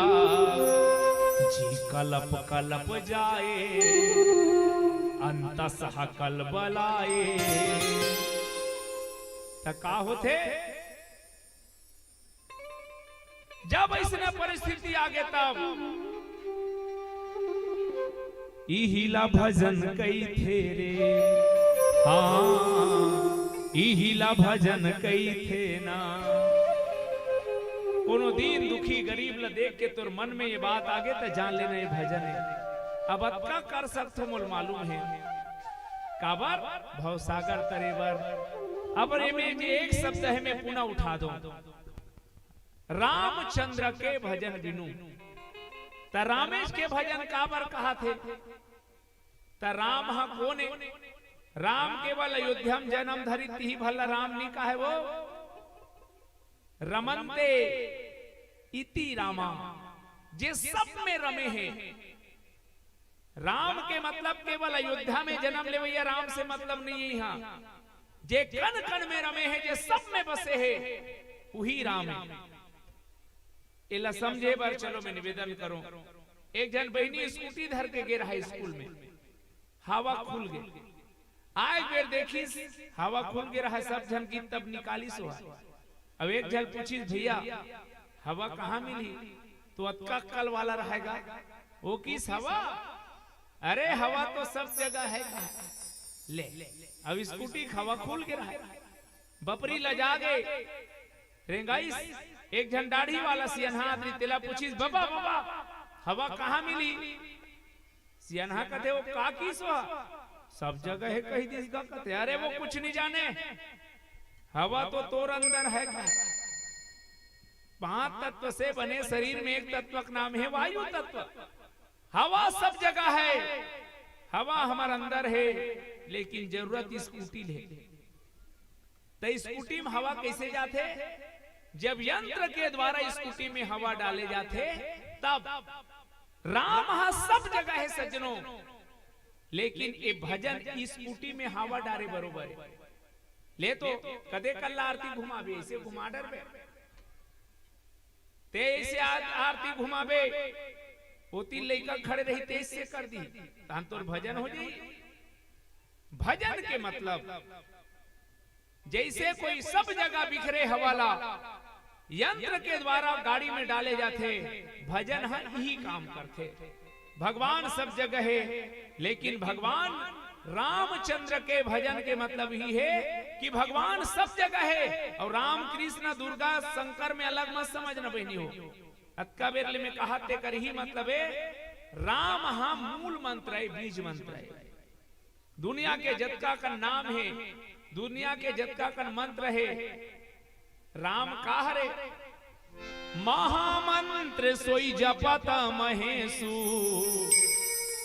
जी कलप कलप जाए, अंतस हकल बलाए। त का होथे? जब अइसने परिस्थिति आगे तब इहिला भजन कइथे रे, हां, इहिला भजन कइथे ना। कोनो दीन दुखी गरीब ला देख के तोर मन में ये बात आगे त जान लेना ये भजन हे। अब अतका कर सकथो मोल मालूम हे, काबर भवसागर तरे बर। अब एमे जे एक शब्द हे मैं पुनः उठा दो, रामचंद्र के भजन बिनु। त रामेश के भजन काबर कहाथे? त राम ह कोन हे? राम केवल अयोध्या म जनम धरिस तिही भर ला राम नी कहे वो। रमन्ते इति रामा, जे सब में रमे हे। राम के मतलब केवल अयोध्या में जनम लेवइया राम से मतलब नहीं हे। इहां जे कन कन में रमे हे, जे सब में बसे हे, उही राम हे। एला समझे बर चलो मैं निवेदन करूं। एक झन बहिनी स्कूटी धर के गे रहय स्कूल में, हवा खुल गे। आए बेर देखिस, हवा खुल गे रहय, सब झन गीत तब निकालिस होहा। अब एक झन पूछिस, "भैया, हवा कहां मिलही? तो अतका अक्कल वाला रहय गा।" वो किस, "हवा? अरे, हवा तो सब जगह हे।" ले, अब स्कूटी के हवा खुल गे रहय, बपरी लजा गे, रेंगाइस। एक झन दाढ़ी वाला सियनहा आदमी तेला पूछिस, "बबा, बबा, हवा कहां मिलही?" सियनहा कथे, "वो का किस होहा? सब जगह हे कहि दिस गा।" कथे, "अरे वो कुछ नहीं जाने, हवा तो तोर अंदर हे गा।" पांच तत्व से बने शरीर में एक तत्व के नाम हे वायु तत्व। हवा सब जगह है, हवा हमर अंदर है, लेकिन जरूरत स्कूटी ले। त स्कूटी में हवा कैसे जाथे? जब यंत्र के द्वारा स्कूटी में हवा डाले जाथे, तब। राम ह सब जगह है सज्जनों, लेकिन ये भजन स्कूटी में हवा डारे बरोबर है। ले तो कदे कल्ला आरती घुमाबे, ऐसे घुमा डरबे। ते ऐसे आ-, आरती घुमाबे, ओती लइका खड़े रही, तेज से कर दी, तहन तोर भजन हो जाई। भजन के मतलब, जैसे कोई सब जगह बिखरे हवा ला, यंत्र के द्वारा गाड़ी में डाले जाथे, भजन ह यही काम करथे। भगवान सब जगह है, लेकिन भगवान रामचंद्र के भजन के मतलब ही है कि भगवान सब जगह है, और राम, कृष्ण, दुर्गा, शंकर में अलग मत समझना बहनी हो। अतका बेर ले मैं कहा, तेकर ही मतलब है, राम हा मूल मंत्र है, बीज मंत्र है। दुनिया के जतका कन नाम है, दुनिया के जतका कन मंत्र है, राम का हरे? महामंत्र सोई जपत महेशु।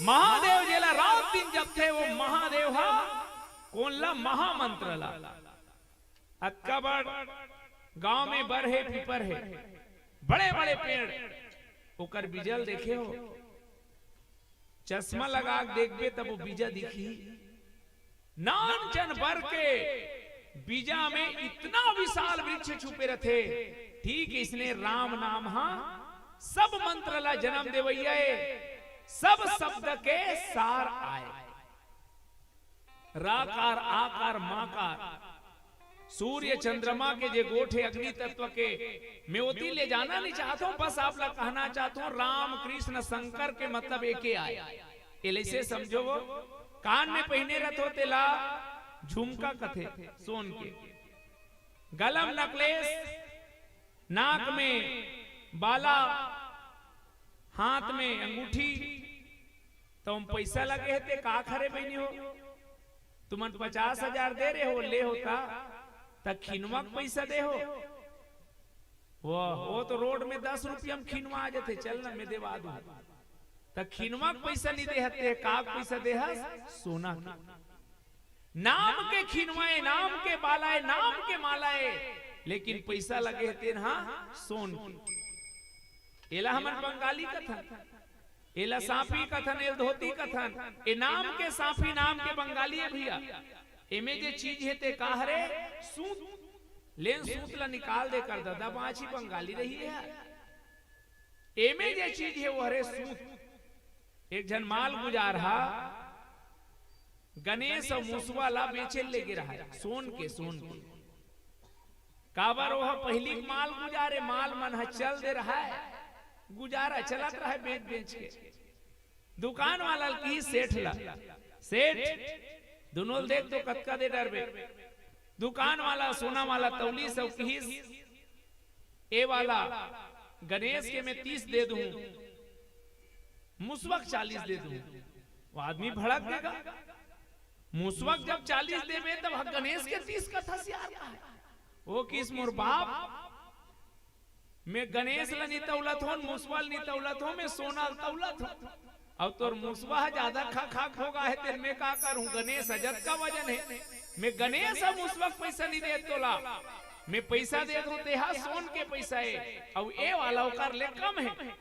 महादेव जेला रात दिन जपथे, वो महादेव हा कोन ला? महामंत्र ला। अतका बड़ गांव में बर है, पीपर है, बड़े-बड़े पेड़, ओकर बीजा ल देखे हो? चश्मा लगा के देखबे, तब वो बीजा दिखही। नान चन बर के बीजा में इतना विशाल वृक्ष छुपे रथे। ठीक इसने राम नाम हा सब मंत्र ला जन्म देवैया ए, सब शब्द के सार आय। राकार, आकार, माकार, सूर्य चंद्रमा के जे गोठ हे अग्नि तत्व के, मैं ओती ले जाना नहीं चाहत हूं, बस आप ला कहना चाहत हूं, राम कृष्ण शंकर के मतलब एके आय। एला ऐसे समझो, वो कान में पहिने रथो तेला झुमका कथे, सोन के, गला म नकलेस, नाक में बाला, हाथ में अंगूठी, त ओम पैसा लगे हे ते का खरे बहिनी हो? तुमन पचास हजार दे रहे हो, ले होता, त खिनवा के पैसा दे हो। वो, वो तो रोड में दस रुपया में खिनवा आ जाथे, चल ना, मैं देवा दूं। त खिनवा के पैसा नहीं दे हते, का के पैसा दे हस? सोना के। नाम के खिनवा ए, नाम के बाला ए, नाम के माला ए, लेकिन पैसा लगे हे तेन हा सोन के। एला हमन बंगाली कथन, एला सांफी कथन, एला धोती कथन। ए नाम के सांफी, नाम के बंगाली ए भैया। एमे जे चीज हे ते का हरे? सूत। लेन सूत ला निकाल दे कर ददा, बांची बंगाली रही हे। एमे जे चीज हे वो हरे सूत। एक झन माल गुजार हा गणेश अउ मुसवा ला बेचे ले गे रहा हे, सोन के, सोन के। काबर ओह पहिली के माल गुजारे, माल मन ह चल दे रहा हे, गुजारा चलत रहा हे बेच बेच के। दुकान वाला ल किहिस सेठ ला, "सेठ, दुनो ल देख तो कतका दे डरबे।" दुकान वाला सोना वाला तौलिस अउ किहिस, "ए वाला गणेश के मैं तीस दे दूं, मुसवा के चालीस दे दूं।" वो आदमी भड़क देगा, "मुसवा के जब चालीस देबे तब गणेश के तीस कथस यार।" का हे? वो किहिस, "मोर बाप, मैं गणेश ल नी तौलत हों, मुसवा ल नी तौलत हों, मैं सोना ल तौलत हों। अउ तोर मुसवा ह जादा खा खा के होगे हे, तेन मैं का करूं? गणेश ह जतका वजन हे, मैं गणेश ह मुसवा के पैसा नी देत तोला, मैं पैसा देत हों, तेहा सोन के पैसा हे, अउ ए वाला ओकर ले कम हे।"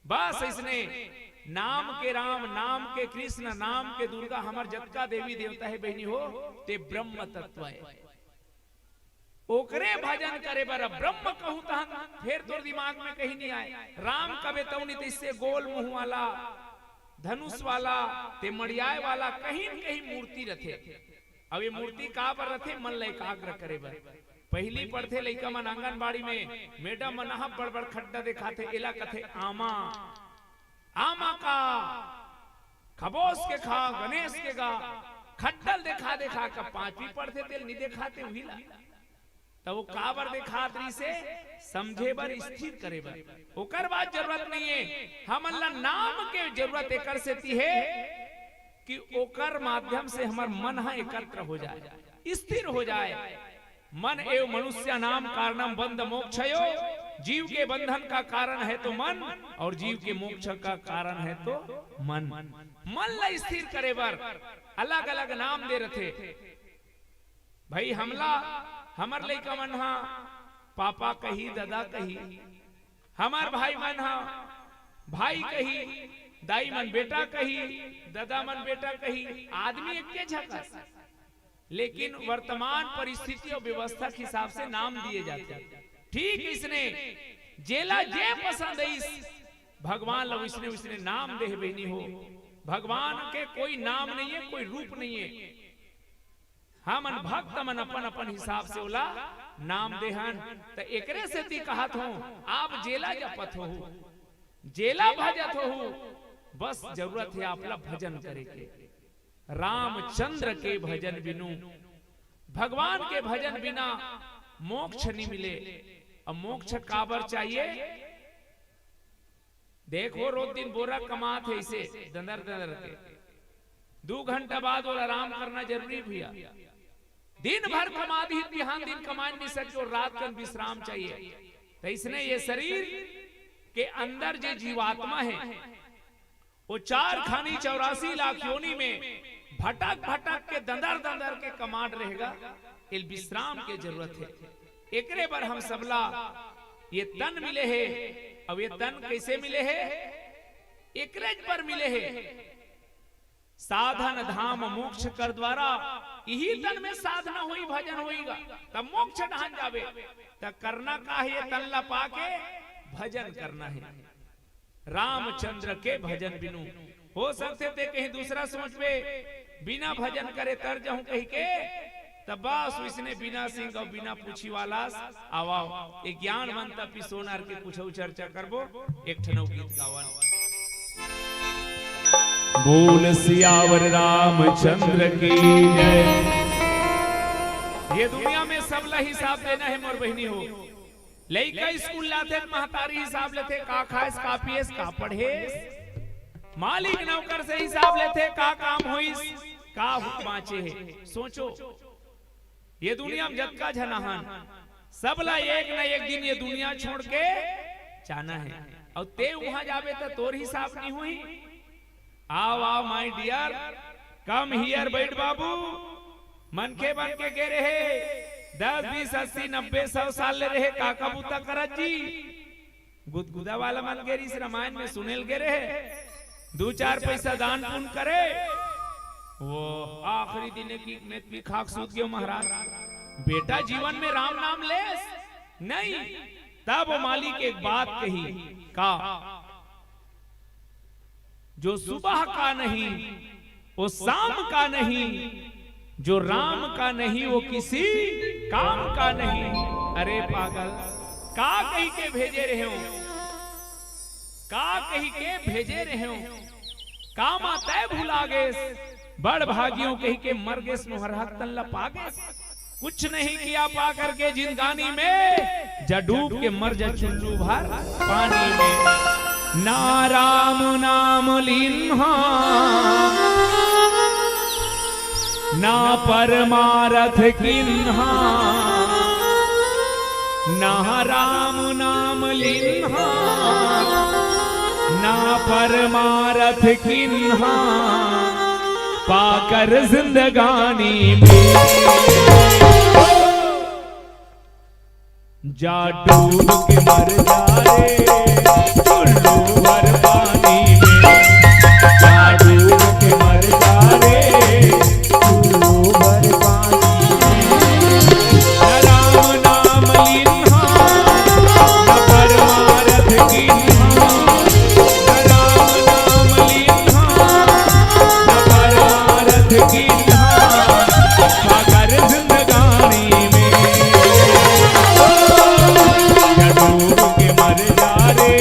बस इसने नाम के राम, नाम के कृष्ण, नाम के दुर्गा, हमर जतका देवी देवता हे बहिनी हो, ते ब्रह्म तत्व हे। ओकरे भजन करे बर ब्रह्म कहूं तहन फेर तोर दिमाग में कहीं नहीं आए। राम कबे तौनी तैसे गोल मुंह वाला, धनुष वाला, ते मड़ियाए वाला कहीं न कहीं मूर्ति रथे। अब ये मूर्ति का बर रथे? मन ला एकाग्र करे बर। पहिली पढ़थे लइका मन आंगनबाड़ी में, मैडम मन ह बड़ बड़ खड्डा देखाथे, एला कथे आमा। आमा का खबोस के खा, गणेश के गा, खड्डा ल देखा देखा के पांचवी पढ़थे तेल नी देखाते उही ला। त वो काबर देखात रहिसे? समझे बर, स्थिर करे बर। ओकर बाद जरूरत नहीं हे, हमन ला नाम के जरूरत एकर सेती हे कि ओकर माध्यम से हमर मन ह एकत्र हो जाए, स्थिर हो जाए। मन एव मनुष्य नाम कारणम बंध मोक्षयो। जीव के बंधन का कारण है तो मन, और जीव के मोक्ष का कारण है तो मन। मन ला स्थिर करे बर अलग-अलग नाम दे रथे। भाई, हमला, हमर लइका मन हा पापा कही, ददा कही, हमर भाई मन हा भाई कही, दाई मन बेटा कही, ददा मन बेटा कही, आदमी एक्के झकस, लेकिन वर्तमान परिस्थिति और व्यवस्था के हिसाब से नाम दिए जाथे। ठीक इसने जेला जे पसंद आइस, भगवान ला उसने, उसने नाम देहे बहिनी हो। भगवान के कोई नाम नहीं है, कोई रूप नहीं है। हमन भक्त मन अपन अपन हिसाब से ओला नाम देहन। त एकरे सेती कहत हों, आप जेला जपत होहू, जेला भजत होहू, बस जरूरत है आपला भजन करे के। रामचंद्र के भजन बिनु, भगवान के भजन बिना मोक्ष नहीं मिले। अब मोक्ष काबर चाहिए? देखो, रोज दिन बोरा कमात है इसे दंदर दंदर के, दू घंटा बाद ओला आराम करना जरूरी भैया। दिन भर कमा दी, बिहान दिन कमा नहीं सके और रात कन विश्राम चाहिए। तो इसने ये शरीर के अंदर जे जीवात्मा है, वो चार खानी चौरासी लाख योनि में भटक भटक के, दंदर दंदर के कमात रहेगा। एल विश्राम के जरूरत है। एकरे बर हम सबला ये तन मिले हे। अब ये तन कैसे मिले हे? एकरेच बर मिले हे। साधन धाम मोक्ष कर द्वारा, इही तन में साधना होई, भजन होईगा, तब मोक्ष ढान जाबे। त करना का हे? ये तन ला पाके भजन करना हे। रामचंद्र के भजन बिनु। हो सकथे ते कहीं दूसरा सोचबे, बिना भजन करे तर जाहूं कहिके, त बस उसने बिना सिंग अउ बिना पूछी वाला आवाओ। ये ज्ञानवंत पी सोनार के कुछ चर्चा करबो, एक ठन अउ गीत गावन। बोल सियावर रामचंद्र की जय। ये दुनिया में सबला हिसाब देना हे मोर बहिनी हो। लइका स्कूल जाथे त महतारी हिसाब लेथे, का खाएस, का पिएस, का पढ़ेस। मालिक नौकर से हिसाब लेथे, का काम होइस, का हुक बांचे हे। सोचो, ये दुनिया में जतका झन आहन, सबला एक न एक दिन ये दुनिया छोड़ के जाना हे। अउ ते उहां जाबे त तोर हिसाब नहीं होही। आव, आव, my dear, come here, बैठ बाबू। मनखे बन के गे रहे, दस, बीस, अस्सी, नब्बे, सौ साल ले रहे, का का बूता करत जी? गुदगुदा वाला मन गे रहिस, रामायण में सुने ल गे रहे, दू चार पैसा दान पुण्य करे, वो आखिरी दिन एक, एक मेत भी खाक सूत गयो महाराज। बेटा जीवन में राम नाम लेस नहीं, तब वो मालिक एक बात कही, का जो सुबह का नहीं, वो शाम का नहीं, जो राम का नहीं, वो किसी काम का नहीं। अरे पागल, का कहिके भेजे रहे हो, का कहिके भेजे रहे हो, का मातै भुला गेस, बड़ भागियो कहिके मर गेस, नोहर हक तन ला पा गेस। कुछ नहीं किया पा करके जिंदगानी में, जा डूब के मर जा चुल्लू भर पानी में। ना राम नाम लिन्हा, ना परमारथ किन्हा, ना राम नाम लिन्हा, ना परमारथ किन्हा, पाकर जिंदगानी में। जा डूब के मर जा रे, चुल्लू भर पानी में। जा डूब के मर जा रे, चुल्लू भर पानी में। न राम नाम लिन्हा, न परमारथ किन्हा। न राम नाम लिन्हा, न परमारथ किन्हा। पाकर जिंदगानी में। जा डूब के मर जा रे,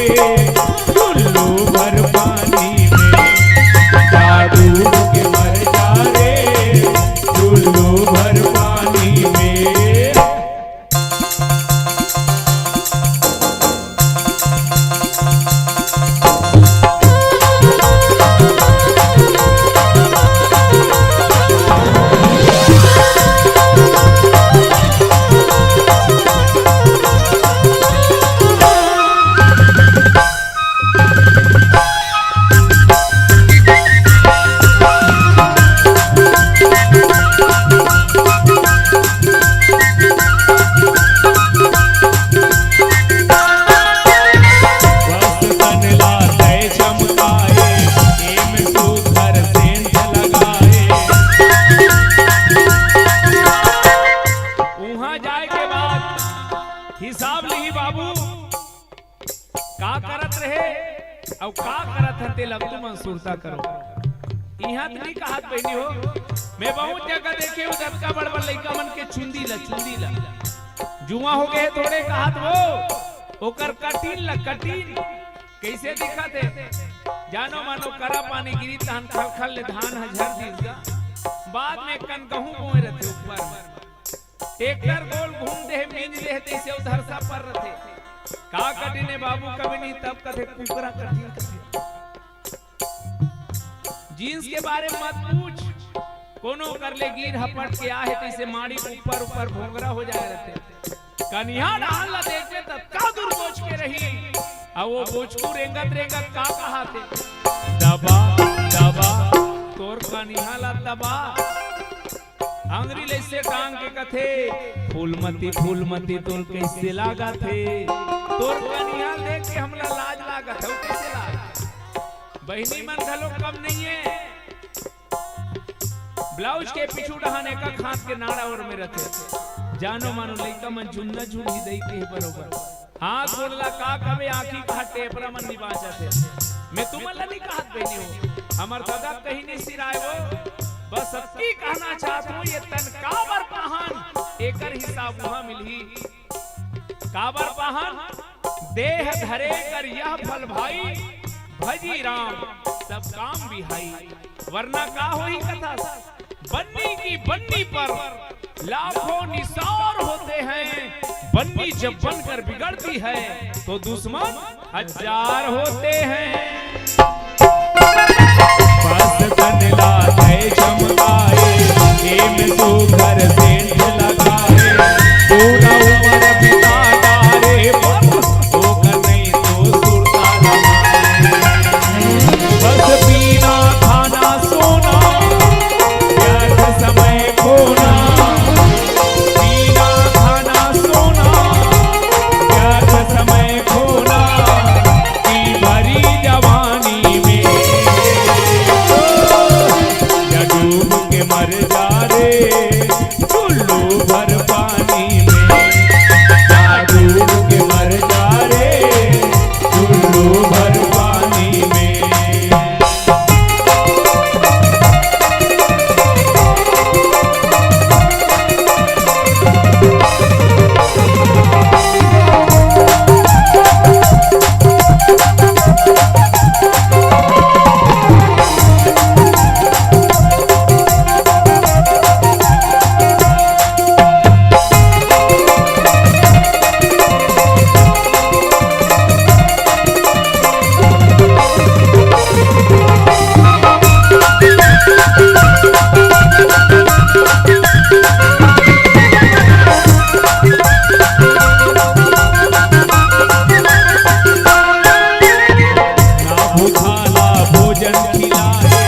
हे, अउ का करत हन, तेला तुमन सुरता करो। इहाँ त नइ कहत बहिनी हो, मैं बहुत जगह देखे हूँ, जतका बड़ बड़ लइका मन के चुंदी ला, चुंदी ला, जुआं हो गे हे थोड़े कहत वो, ओकर कटिन ला, कटिन कइसे दिखत हे? जानो मानो करा पानी गिरी तहन खलखल ले धान ह झर दिस गा। बाद में कन गहूं बोए रथे ऊपर में। टेक्टर गोल घूम दे हे, मींज दे हे, तइसे उधर सा पर रथे। का कटिन हे बाबू, कभी नहीं तब कथे कुकरा कटिन कथे। जींस के बारे में मत पूछ, कोनो कर ले गिर हपट के आहे, तइसे माड़ी ऊपर ऊपर भोंगरा हो जाए रथे। कनिहा डाहन ला देखबे त का दूर बोच के रही, अउ वो बोचकू रेंगत रेंगत का कहाथे, दबा, दबा, तोर कनिहा ला दबा। अंगरी ले से टांग के कथे, फूलमती, फूलमती, तोर कइसे लागत हे? तोर कनिहा देख के हमला लाज लागत हे, कइसे लागत? बहिनी मन घलो कम नइ हे। ब्लाउज के पीछू डहान एक हाथ के नाड़ा ओर में रथे। जानो मानो लइका मन झुन्ना झुन्नी दई के बरोबर। हाथ गोड़ ला का कबे आँखी कहा टेपरा मन निबाचत हे। मैं तुमन ला नइ कहत बहिनी हो, हमर ददा कहीं नइ सिराय वो। बस अतकी कहना चाहत हूँ, ये तन काबर पाहन, एकर हिसाब उहाँ मिलही। काबर पाहन, देह धरे कर यह फल भाई, भजी राम सब काम बिहाई। वरना का होही कथस, बन्नी की बन्नी पर लाखों निसार होते हैं, बन्नी जब बनकर बिगड़ती है तो दुश्मन हजार होते हैं। बस तन ला तय चमकाए, एम सुघर सेंट लगाए, पूरा उमर बिता डारे, पर ओकर नहीं तो सुरता रमाए। बस पीना खाना सोना, व्यर्थ समय खोना, पीना खाना सोना, व्यर्थ समय खोना, की भरी जवानी में, ओ, या डूब के मर जा रे, चुल्लू भर पानी में, या डूब के मर जा रे, चुल्लू भर पानी में। ना भूखाला भोजन खिलाए,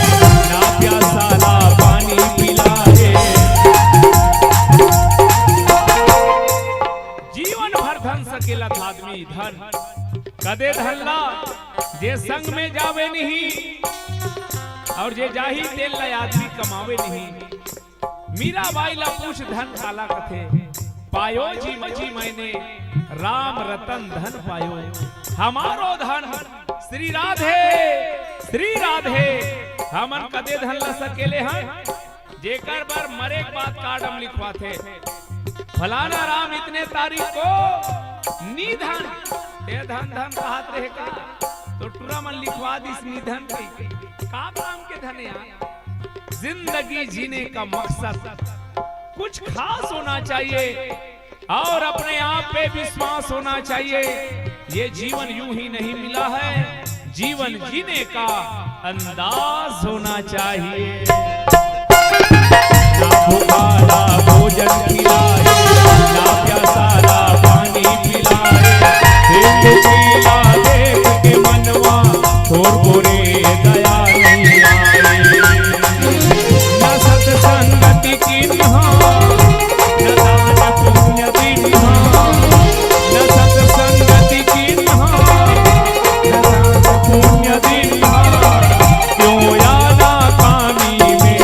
ना प्यासाला पानी पिलाए। जीवन भर धन सकेलत आदमी धन, कदे धन ला जे संग में जावे नहीं, अउ जे जाही तेल ला आदमी कमावे नहीं। मीराबाई ला पूछ धन काला कथे, पायो जी मजी मैंने राम रतन धन पायो। हमारो धन श्री राधे, श्री राधे। हमन कदे धन ला सकेले हन, जेकर बर मरे के बाद कार्ड म लिखवाथे, फलाना राम इतने तारीख को निधन। ए धन धन कहत रहे का, तो टुरा मन लिखवा दिस निधन कहिके। का काम के धन यार? जिंदगी जीने का मकसद कुछ खास होना चाहिए और अपने आप पे विश्वास होना चाहिए। ये जीवन यूं ही नहीं मिला है, जीवन जीने का अंदाज होना चाहिए। ना भूखाला भोजन खिलाए, ना प्यासाला पानी पिलाए, एक पीला देख के मनवा थोर बोरे दया नहीं आए। न सत्संगति किन्हा, न दान पुण्य दिन्हा, न सत्संगति किन्हा, न दान पुण्य दिन्हा, क्यों आना पानी में?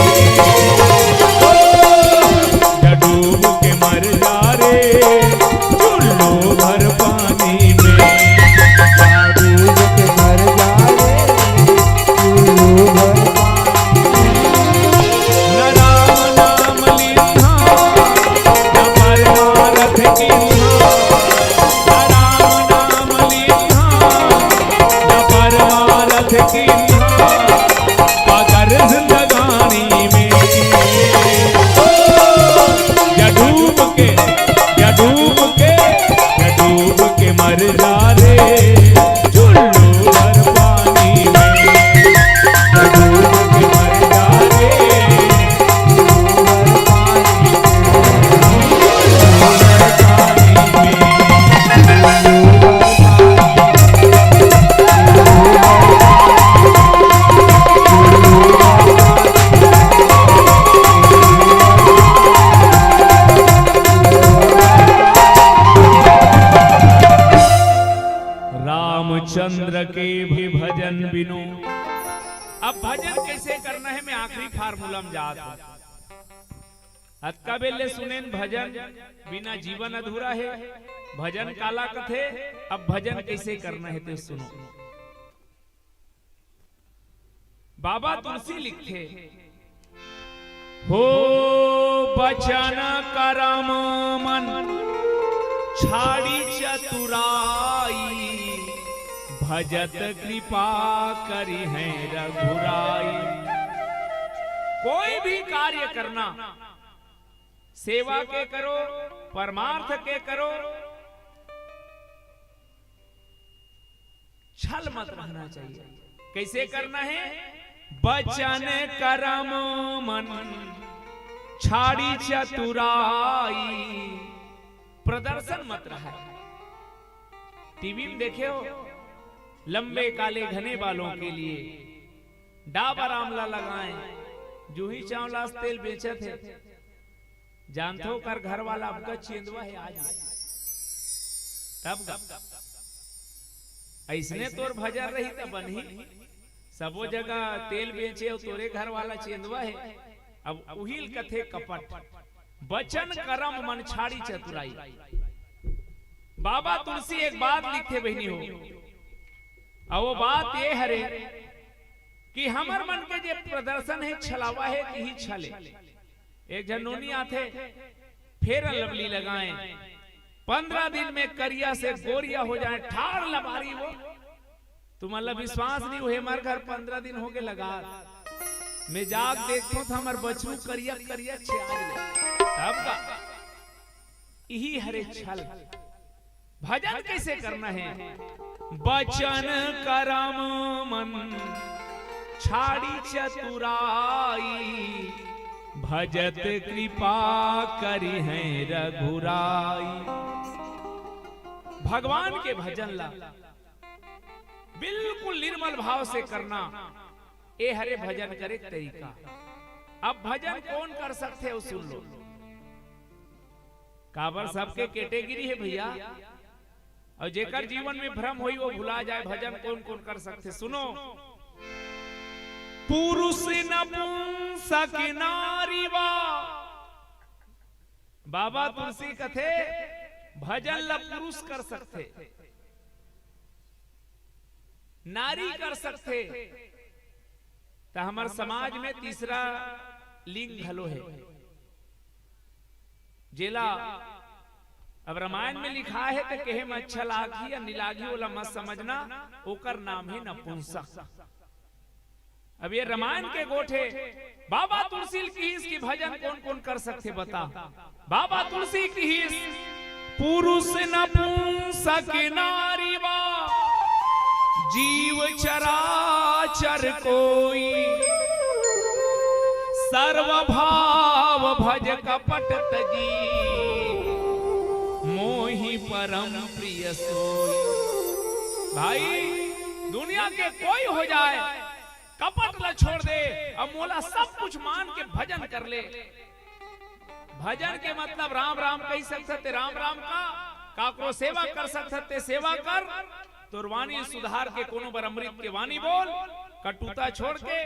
ओ, या डूब के मर जा रे, चुल्लू भर पानी में। अगर जिंदगानी में, ओ, या डूब के, या डूब के, या डूब के मर जा रे, जुल्लू भर पानी में, या डूब के मर जा रे, जुल्लू भर पानी में, जुल्लू भर पानी में। रामचंद्र के भी भजन बिनु। अब भजन कैसे करना है, मैं आखिरी फार्मूला में जात हूं। अतका बेर ले सुनेन, भजन बिना जीवन अधूरा है। भजन काला कथे, अब भजन कैसे करना है ते सुनो। बाबा तुलसी लिखथे, हो बचन करम मन छाड़ी चतुराई, भजत कृपा करिहैं रघुराई। कोई भी कार्य करना, सेवा के करो, परमार्थ के करो, छल मत रहना चाहिए। कैसे करना है? बचन करम मन छाड़ी चतुराई, प्रदर्शन मत रहा है। टीवी में देखे हो, लंबे काले घने बालों के लिए डाबर आंवला लगाएं, जूही चांवला तेल बेचत है। जानथो, ओकर घर वाला अबका चेंदवा है आज। तब गा। अइसने तोर भजन रही त बनही। सबो जगह तेल बेचे अउ तोरे घर वाला चेंदवा है। अब उहिल कथे कपट। बचन करम मन छाड़ी चतुराई। बाबा तुलसी एक बात लिखथे बहिनी हो। अउ वो बात ये हरे कि हमर मन के जे प्रदर्शन है, छलावा है, तिही छले। एक झन नोनी आथे, Fair and Lovely लगाए, पंद्रह दिन में करिया से गोरिया हो जाए, ठाढ़ लबारी वो। तुमन ला विश्वास नहीं होहे, हमर घर पंद्रह दिन होगे लगा। मैं जाग देखथों त हमर बछरू करिया करिया छे आज ले। तब का? इही हरे छल। भजन कैसे करना है? बचन करम मन छाड़ी चतुराई, भजत कृपा करिहैं रघुराई। भगवान के भजन ला बिल्कुल निर्मल भाव से करना, ए हरे भजन करे के तरीका। अब भजन कोन कर सकथे, वो सुन लो। काबर सबके category है भैया, अउ जेकर जीवन में भ्रम होई, वो भुला जाए। भजन कोन कोन कर सकथे, सुनो। पुरुष नपुंसक नारी वा। बाबा तुलसी कथे, भजन ला पुरुष कर सकथे, नारी कर सकथे, त हमर समाज में तीसरा लिंग घलो है, जेला अब रामायण में लिखा है, त कहे में अच्छा लागही या नी लागही, ओला मत समझना, ओकर नाम है नपुंसक। अब ये रामायण के गोठ हे, बाबा तुलसी ल किहिस कि भजन कोन कोन कर सकथे बता। बाबा तुलसी किहिस, पुरुष नपुंसक नारी वा, जीव चराचर कोई, सर्व भाव भज कपट तजी, मोहि परम प्रिय सोई। भाई, दुनिया के कोई हो जाए, कपट ला छोड़ दे, अब मोला सब कुछ मान के भजन कर ले। भजन के मतलब राम राम कहि सकथस ते राम राम का, काकरो सेवा कर सकथस ते सेवा कर, तोर वाणी सुधार के कोनो बर अमृत के वाणी बोल, कटुता छोड़ के,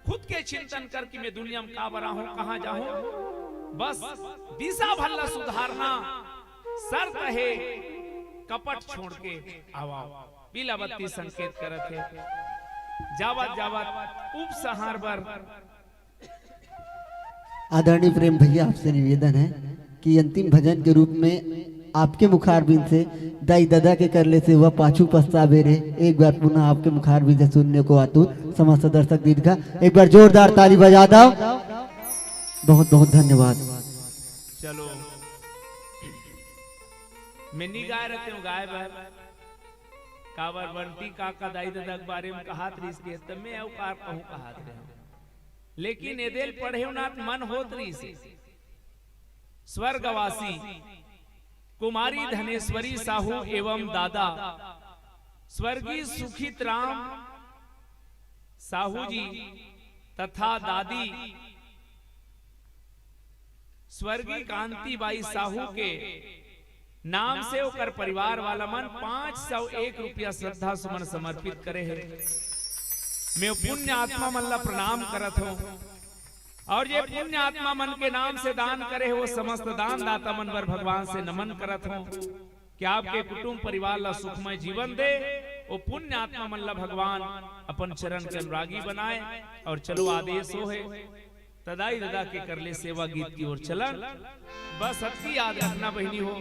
खुद के चिंतन कर कि मैं दुनिया में काबर आहूं, कहां जाहूं। बस दिशा भर ला सुधारना शर्त हे, कपट छोड़ के आवा। बिलावती संकेत करत हे। जावत जावत उपसंहार बर। आदरणीय प्रेम भैया, आपसे निवेदन है कि अंतिम भजन के रूप में आपके मुखारबिंद से दाई ददा के करले सेवा पाछू पछताबे रे, एक बार पुनः आपके मुखारबिंद से सुनने को आतुर समस्त दर्शक दीर्घा, एक बार जोरदार ताली बजा दो। बहुत बहुत धन्यवाद। चलो, मैं नी गाय रहते हूँ, गाय बर काबर बंटी काका दाई ददा के बारे में कहात रहिस के, तब मैं अउ का कहूँ कहात रहे हूँ। लेकिन एदेल पढ़े नाथ मन होत रहिस। स्वर्गवासी कुमारी धनेश्वरी साहू एवं दादा स्वर्गीय सुखित राम साहू जी तथा दादी स्वर्गीय कांतिबाई साहू के नाम से ओकर परिवार वाला मन पाँच सौ एक रुपया श्रद्धा सुमन समर्पित करे हे। मैं पुण्य आत्मा मन ला प्रणाम करत हूँ और ये पुण्य आत्मा मन के नाम से दान करे हे, वो समस्त दान दाता मन बर भगवान से नमन करत हूँ कि आपके कुटुंब परिवार ला सुखमय जीवन दे, वो पुण्य आत्मा मन ला भगवान अपन चरण के अनुरागी बनाए। और चलो, आदेश हो हे, त दाई ददा के करले सेवा गीत की ओर चलन। बस अतकी याद रखना बहिनी हो,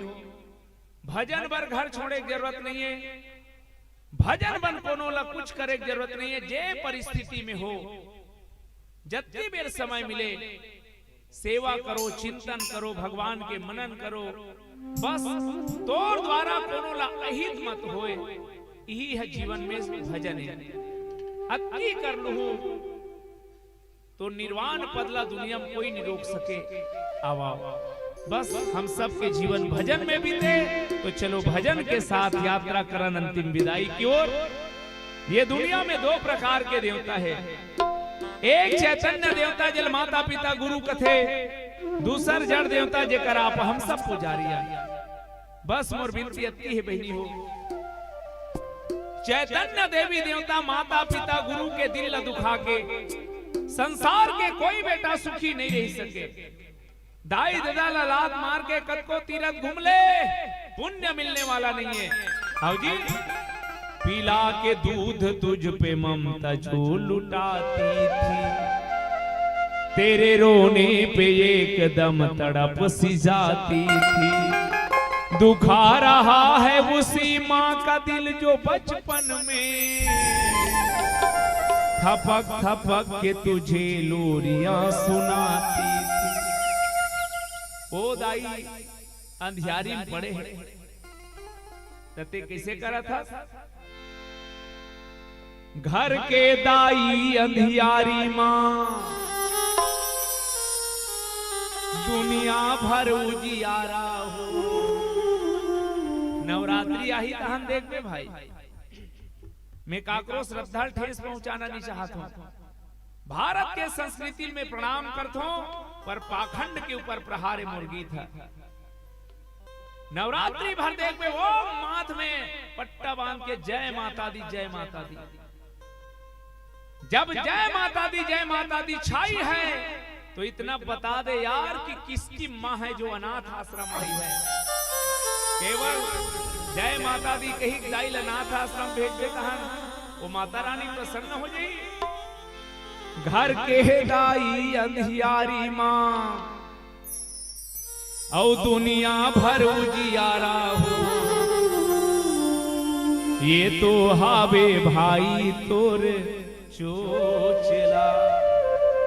भजन बर घर छोड़े के जरूरत नहीं है। भजन बर कोनो ला कुछ करे के जरूरत नहीं है। जे परिस्थिति में हो, जतनी बेर समय मिले, सेवा करो, चिंतन करो, भगवान के मनन करो। बस तोर द्वारा कोनो ला अहित मत होए, यही है जीवन में भजन है। अतकी कर लूहू तो निर्वाण पद ला दुनिया में कोई नहीं रोक सके। आवा, बस हम सबके जीवन भजन में बीते, तो चलो भजन के साथ यात्रा करन अंतिम विदाई की ओर। ये दुनिया में दो प्रकार के देवता है, एक चैतन्य देवता जेला माता पिता गुरु कथे, दूसर जड़ देवता जेकर आप हम सब पुजारी हैं। बस मोर बिनती अतकी हे बहिनी हो, चैतन्य देवी देवता माता पिता गुरु के दिल ला दुखा के संसार के कोई बेटा सुखी नहीं रह सके। दाई ददा ला लात मार के कतको तीरथ घूम ले, पुण्य मिलने वाला नहीं है। हाव जी, पिला के दूध तुझ पे ममता जो लुटाती थी, तेरे रोने पे एकदम तड़प सी जाती थी। दुखा रहा है उसी माँ का दिल जो बचपन में थपक थपक के तुझे लोरियां सुनाती थी। ओ दाई, अंधियारी में पड़े हे, त तें कइसे करत हस? घर के दाई अंधियारी माँ, दुनिया भर उजियारा हो। नवरात्रि आही तहन देखबे भाई, मैं काकरो श्रद्धा ल ठेस पहुंचाना नहीं चाहत हूँ। भारत के संस्कृति में प्रणाम करथों, पर पाखंड के ऊपर प्रहार ए मोर गीत हे। नवरात्रि भर देखबे वो माथ में पट्टा बांध के जय माता दी, जय माता दी। जब जय माता दी, जय माता दी छाई है, तो इतना बता दे यार कि किसकी माँ है जो अनाथ आश्रम आई है। केवल जय माता दी कही दाई ल अनाथ आश्रम भेज देता है, वो माता रानी प्रसन्न हो जाई। घर के दाई अंधियारी माँ, अउ दुनिया भर उजियारा हो। ये तो हावे भाई तोर चोचला।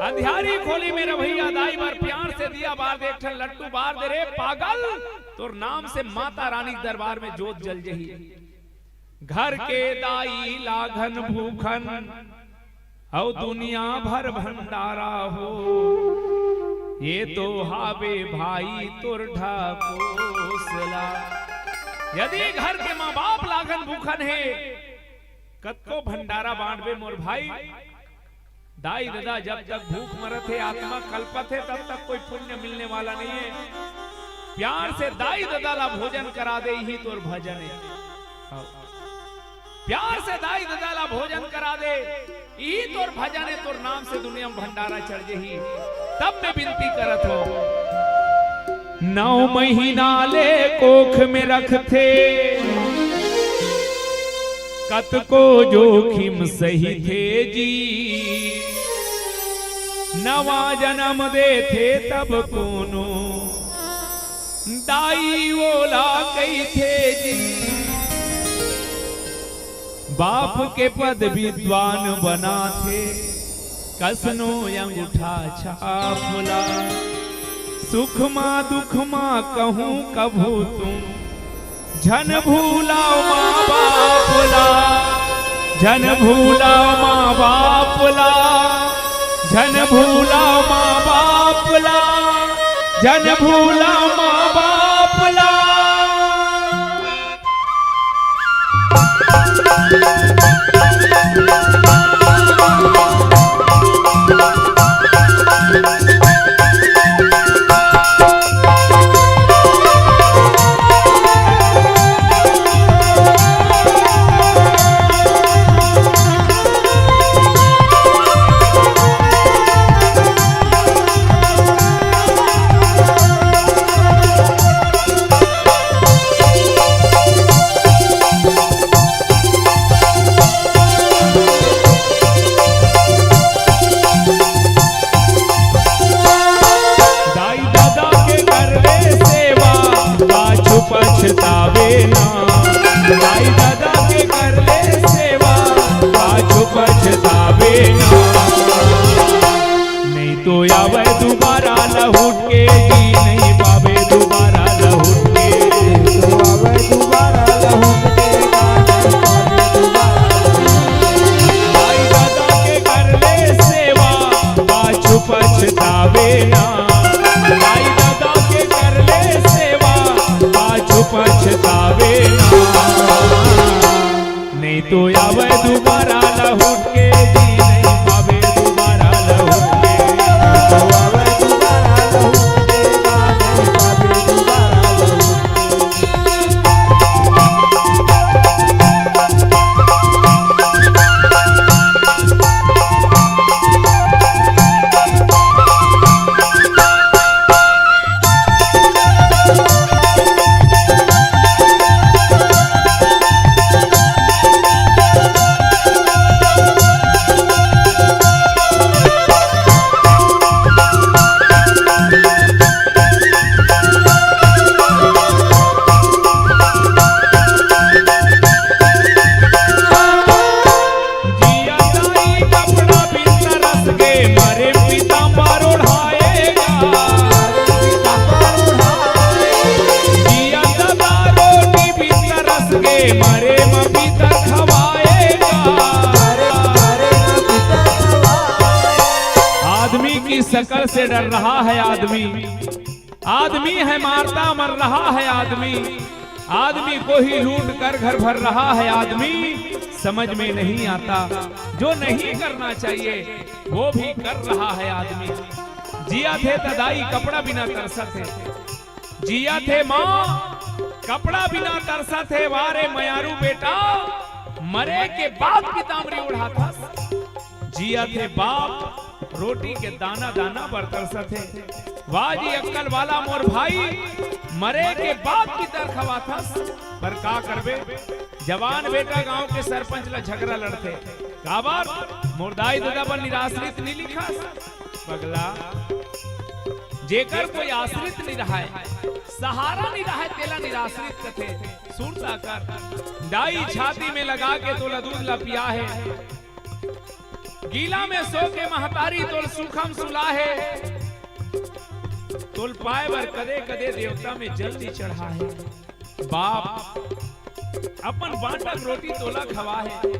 अंधियारी खोली मेरे भैया, दाई बर प्यार से दिया बार दे, एक ठन लट्टू बार दे रे पागल, तोर नाम से माता रानी के दरबार में जोत जल जही। घर के दाई लाघन भूखन, अउ दुनिया भर भंडारा हो। ये तो हावे भाई तोर ढकोसला। यदि घर के माँ बाप लाघन भूखन हे, कतको भंडारा बांटबे मोर भाई, दाई ददा जब तक भूख मरत हे, आत्मा कलपत हे, तब तक कोई पुण्य मिलने वाला नहीं है। प्यार से दाई ददा ला भोजन करा दे, यही तोर भजन है। हाँ। प्यार से दाई ददा ला भोजन करा दे, यही तोर भजन है, तोर नाम से दुनिया में भंडारा चढ़ जही। तब मैं विनती करत हूँ, नौ महीना ले कोख में रखथे, कतको जोखिम सहिथे जी। नवा जन्म देथे तब कोनो दाई ओला कहिथे जी, बाप के पद विद्वान बनाथे, कसनो अंगूठा छाप ला। सुख मा दुख मा कहूँ कभू तुम, झन भूलव माँ बाप ला, झन भूलव माँ बाप ला, झन भूलव माँ बाप ला, झन भूलव माँ बाप ला। दाई ददा के कर ले सेवा, पाछू पछतावे ना। दाई ददा के कर ले सेवा, पाछू पछतावे ना। नहीं तो आवे दोबारा लहुट के जी, नहीं पावे दोबारा लहुट के। तो आवे दोबारा लहुट के, दाई ददा के कर ले सेवा, पाछू पछतावे ना। दाई ददा के कर ले सेवा, पाछू पछतावे ना। नहीं तो आवे दोबारा लहुट के जी, नहीं पावे दोबारा लहुट के। तो आवे दोबारा लहुट के, नहीं पावे दोबारा लहुट के। जिया दाई कपड़ा बिन तरस गे, मरे पीताम्बर ओढ़ाएगा। जिया ददा रोटी बिन तरस गे, मरे म पीतर खवाएगा। आदमी की शकल से डर रहा है आदमी। आदमी है मारता मर रहा है आदमी, आदमी को ही लूट कर घर भर रहा है आदमी। समझ में नहीं आता, जो नहीं करना चाहिए वो भी कर रहा है आदमी। जिया थे त दाई कपड़ा बिना तरसत हे, जिया थे माँ कपड़ा बिना तरसत हे। वारे मयारू बेटा, मरे के बाद पीताम्बरी ओढ़ाथस। जिया थे बाप, रोटी के दाना दाना बर तरसत हे। वाह जी अक्कल वाला मोर भाई, मरे के बाद पीतर खवाथस, पर का करबे, जवान बेटा गांव के सरपंच ला झगरा लड़थे। काबर? मोर दाई ददा बर निराश्रित नी लिखस। पगला, जेकर कोई आश्रित नी रहय, सहारा नी रहय, तेला निराश्रित कथे। सुरता कर, दाई छाती में लगा के तोला दूध ला पिया हे। गीला में सो के महतारी तोल सुखम सुला हे। तोल पाए बर कदे कदे देवता में जल्दी चढ़ा हे। बाप अपन बांटक रोटी तोला खवा हे।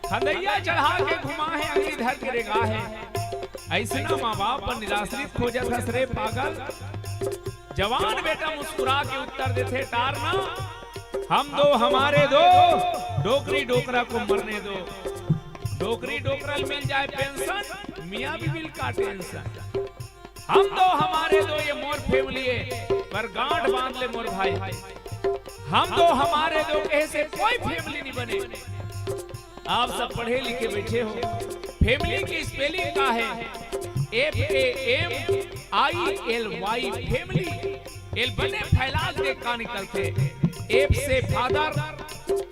खदैया चढ़ा के घुमा हे, अंगली धर के रेगा हे। अइसना माँ बाप पर निराश्रित खोजत हस रे पागल। जवान बेटा मुस्कुरा के उत्तर देथे, टारना, हम दो हमारे दो, डोकरी डोकरा को मरने दो। डोकरी डोकरा ल मिल जाए पेंशन, मियाँ बीबी ल का टेंशन। हम दो हमारे दो, ये मोर फैमिली हे, पर गांठ बांध ले मोर भाई, हम दो हमारे दो कहे से कोई फैमिली नहीं बने। आप सब पढ़े लिखे बैठे हो, फैमिली की स्पेलिंग का हे? F A M I L Y, family. एल बने फैला दे का निकलथे। एफ से फादर,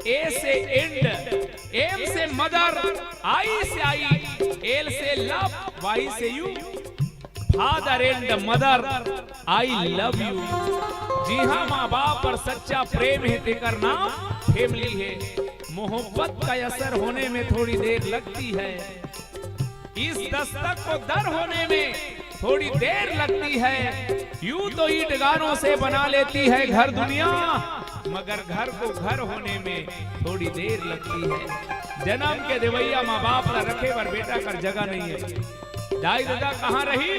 ए से एंड, एम से मदर, आई से आई, एल से लव, वाई से you. Father and mother, I love you। जी हाँ, माँ बाप पर सच्चा प्रेम हे, तेकर नाम family हे। मोहब्बत का असर होने में थोड़ी देर लगती है, इस दस्तक को दर होने में थोड़ी देर लगती है। यूं तो ईंट गारों से बना लेती है घर दुनिया, मगर घर को घर होने में थोड़ी देर लगती है। जनम के देवइया माँ बाप ला रखे बर बेटा कर जगह नहीं है। दाई ददा कहाँ रही?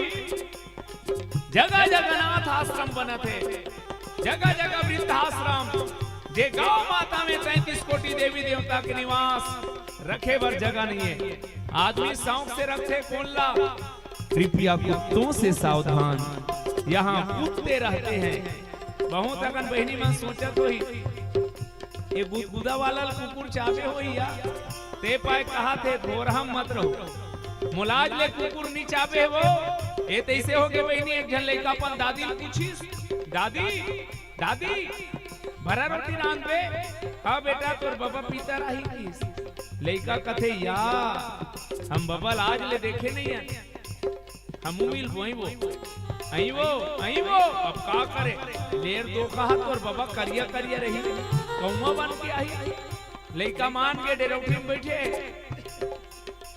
जगह जगह अनाथ आश्रम बनत हे, जगह जगह वृद्धाश्रम, जे गौ माता में तैंतीस कोटि देवी देवता के निवास, रखे बर जगह नहीं है। आदमी शौक से रखथे कोन ला? कृपया कुत्तों से सावधान, यहाँ कुत्ते रहते हैं। बहुत अकन बहिनी मन सोचत होही, ये गुदगुदा वाला ल कुकुर चाबे होही या? ते पाय कहा थे, धोरहा मत रहो। मोला आज ले कुकुर नी चाबे हे वो। ए तइसे होगे बहिनी, एक झन लइका अपन दादी ल पूछिस, "दादी, दादी, भरा रोटी रांधबे?" "हाँ बेटा, तोर बबा पीतर आही," किस। लइका कथे, "या, हम बबा ल आज ले देखे नहीं है।" हमू मिल बोई वो। अई वो, अई वो, अब का करे? लेर धोखा हा, तोर बबा करिया करिया रही, कौआ बन के आही। लइका मान के डेरौठी में बैठे।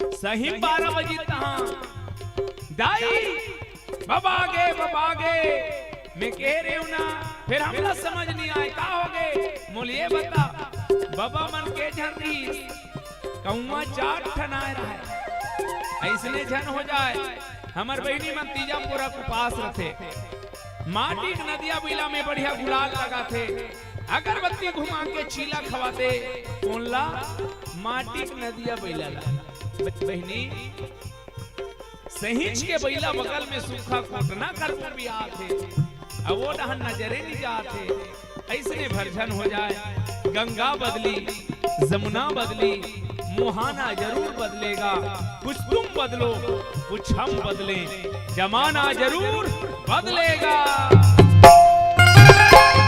सही बारह बजे तहाँ, "दाई, बबा आगे, बबा आगे।" मैं कहे रेहेंव ना, फेर हमला समझ नहीं आय, का होगे? मोला ये बता, बबा मन के झन रहिस, कौआ चार ठन आय रहय। अइसने झन हो जाय। हमर बहिनी मन तीजा पोरा के उपास रथे। माटी के नदिया बइला में बढ़िया गुलाल लगाथे। अगरबत्ती घुमा के चीला खवाथे। कोन ला? माटी के नदिया बइला ला। ब-, बहिनी, सहिंच के बइला बगल में सूखा कोटना कर भी आथे। अब वो डहन नजरे नहीं जाथे। अइसने भर झन हो जाय। गंगा बदली, जमुना बदली, मुहाना जरूर बदलेगा। कुछ तुम बदलो, कुछ हम बदलें, जमाना जरूर बदलेगा।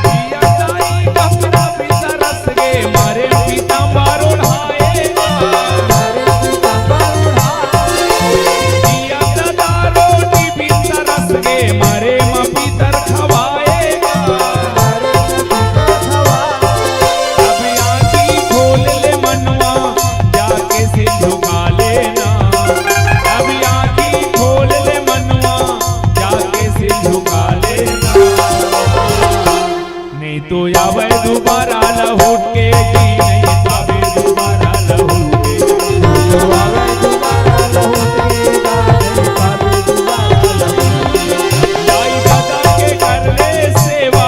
जिया दाई कपड़ा भी तरस गे, मारे पीताम्बर ओढ़ाएगा। जिया दादा रोटी भी तरस गे, मारे म पीतर खवाएगा। अब आँखी खोल ले मनवा, जाके सिर झुका लेना। अब आँखी खोल ले मनवा, जाके सिर झुका लेना। नहीं तो आवे दोबारा लहुट के जी, नहीं पावे दोबारा लहुट के। नहीं तो आवे दोबारा लहुट के जी, नहीं पावे दोबारा लहुट के। दाई ददा के कर ले सेवा,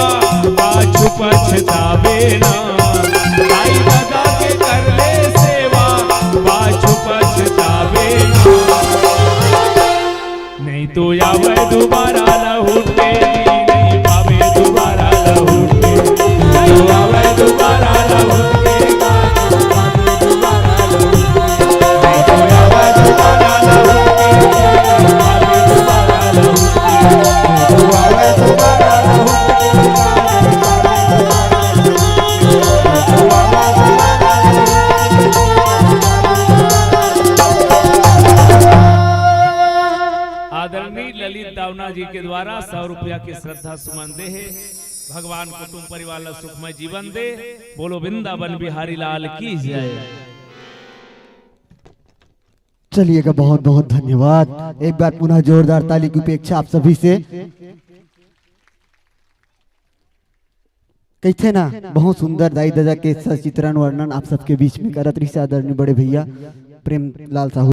पाछू पछतावे ना। दाई ददा के कर ले सेवा, पाछू पछतावे ना। नहीं तो आवे दोबारा लहुट के जी, नहीं पावे दोबारा लहुट के। नहीं तो आवे दोबारा लहुट के, नहीं तो आवे दोबारा लहुट के, नहीं तो आवे दोबारा लहुट के, नहीं तो आवे दोबारा लहुट के, नहीं तो आवे दोबारा लहुट के। आदरणीय ललित दावना जी के द्वारा सौ रुपया के श्रद्धा सुमन दे हे। भगवान कुटुंब परिवार ला सुखमय जीवन दे। बोलो वृंदावन बिहारी लाल की जय। चलिएगा, बहुत बहुत धन्यवाद। एक बार पुनः जोरदार ताली की अपेक्षा आप सभी से। कहिथे ना, बहुत सुंदर दाई ददा के सचित्रण वर्णन आप सबके बीच में करत रहिस आदरणीय बड़े भैया प्रेमलाल साहू।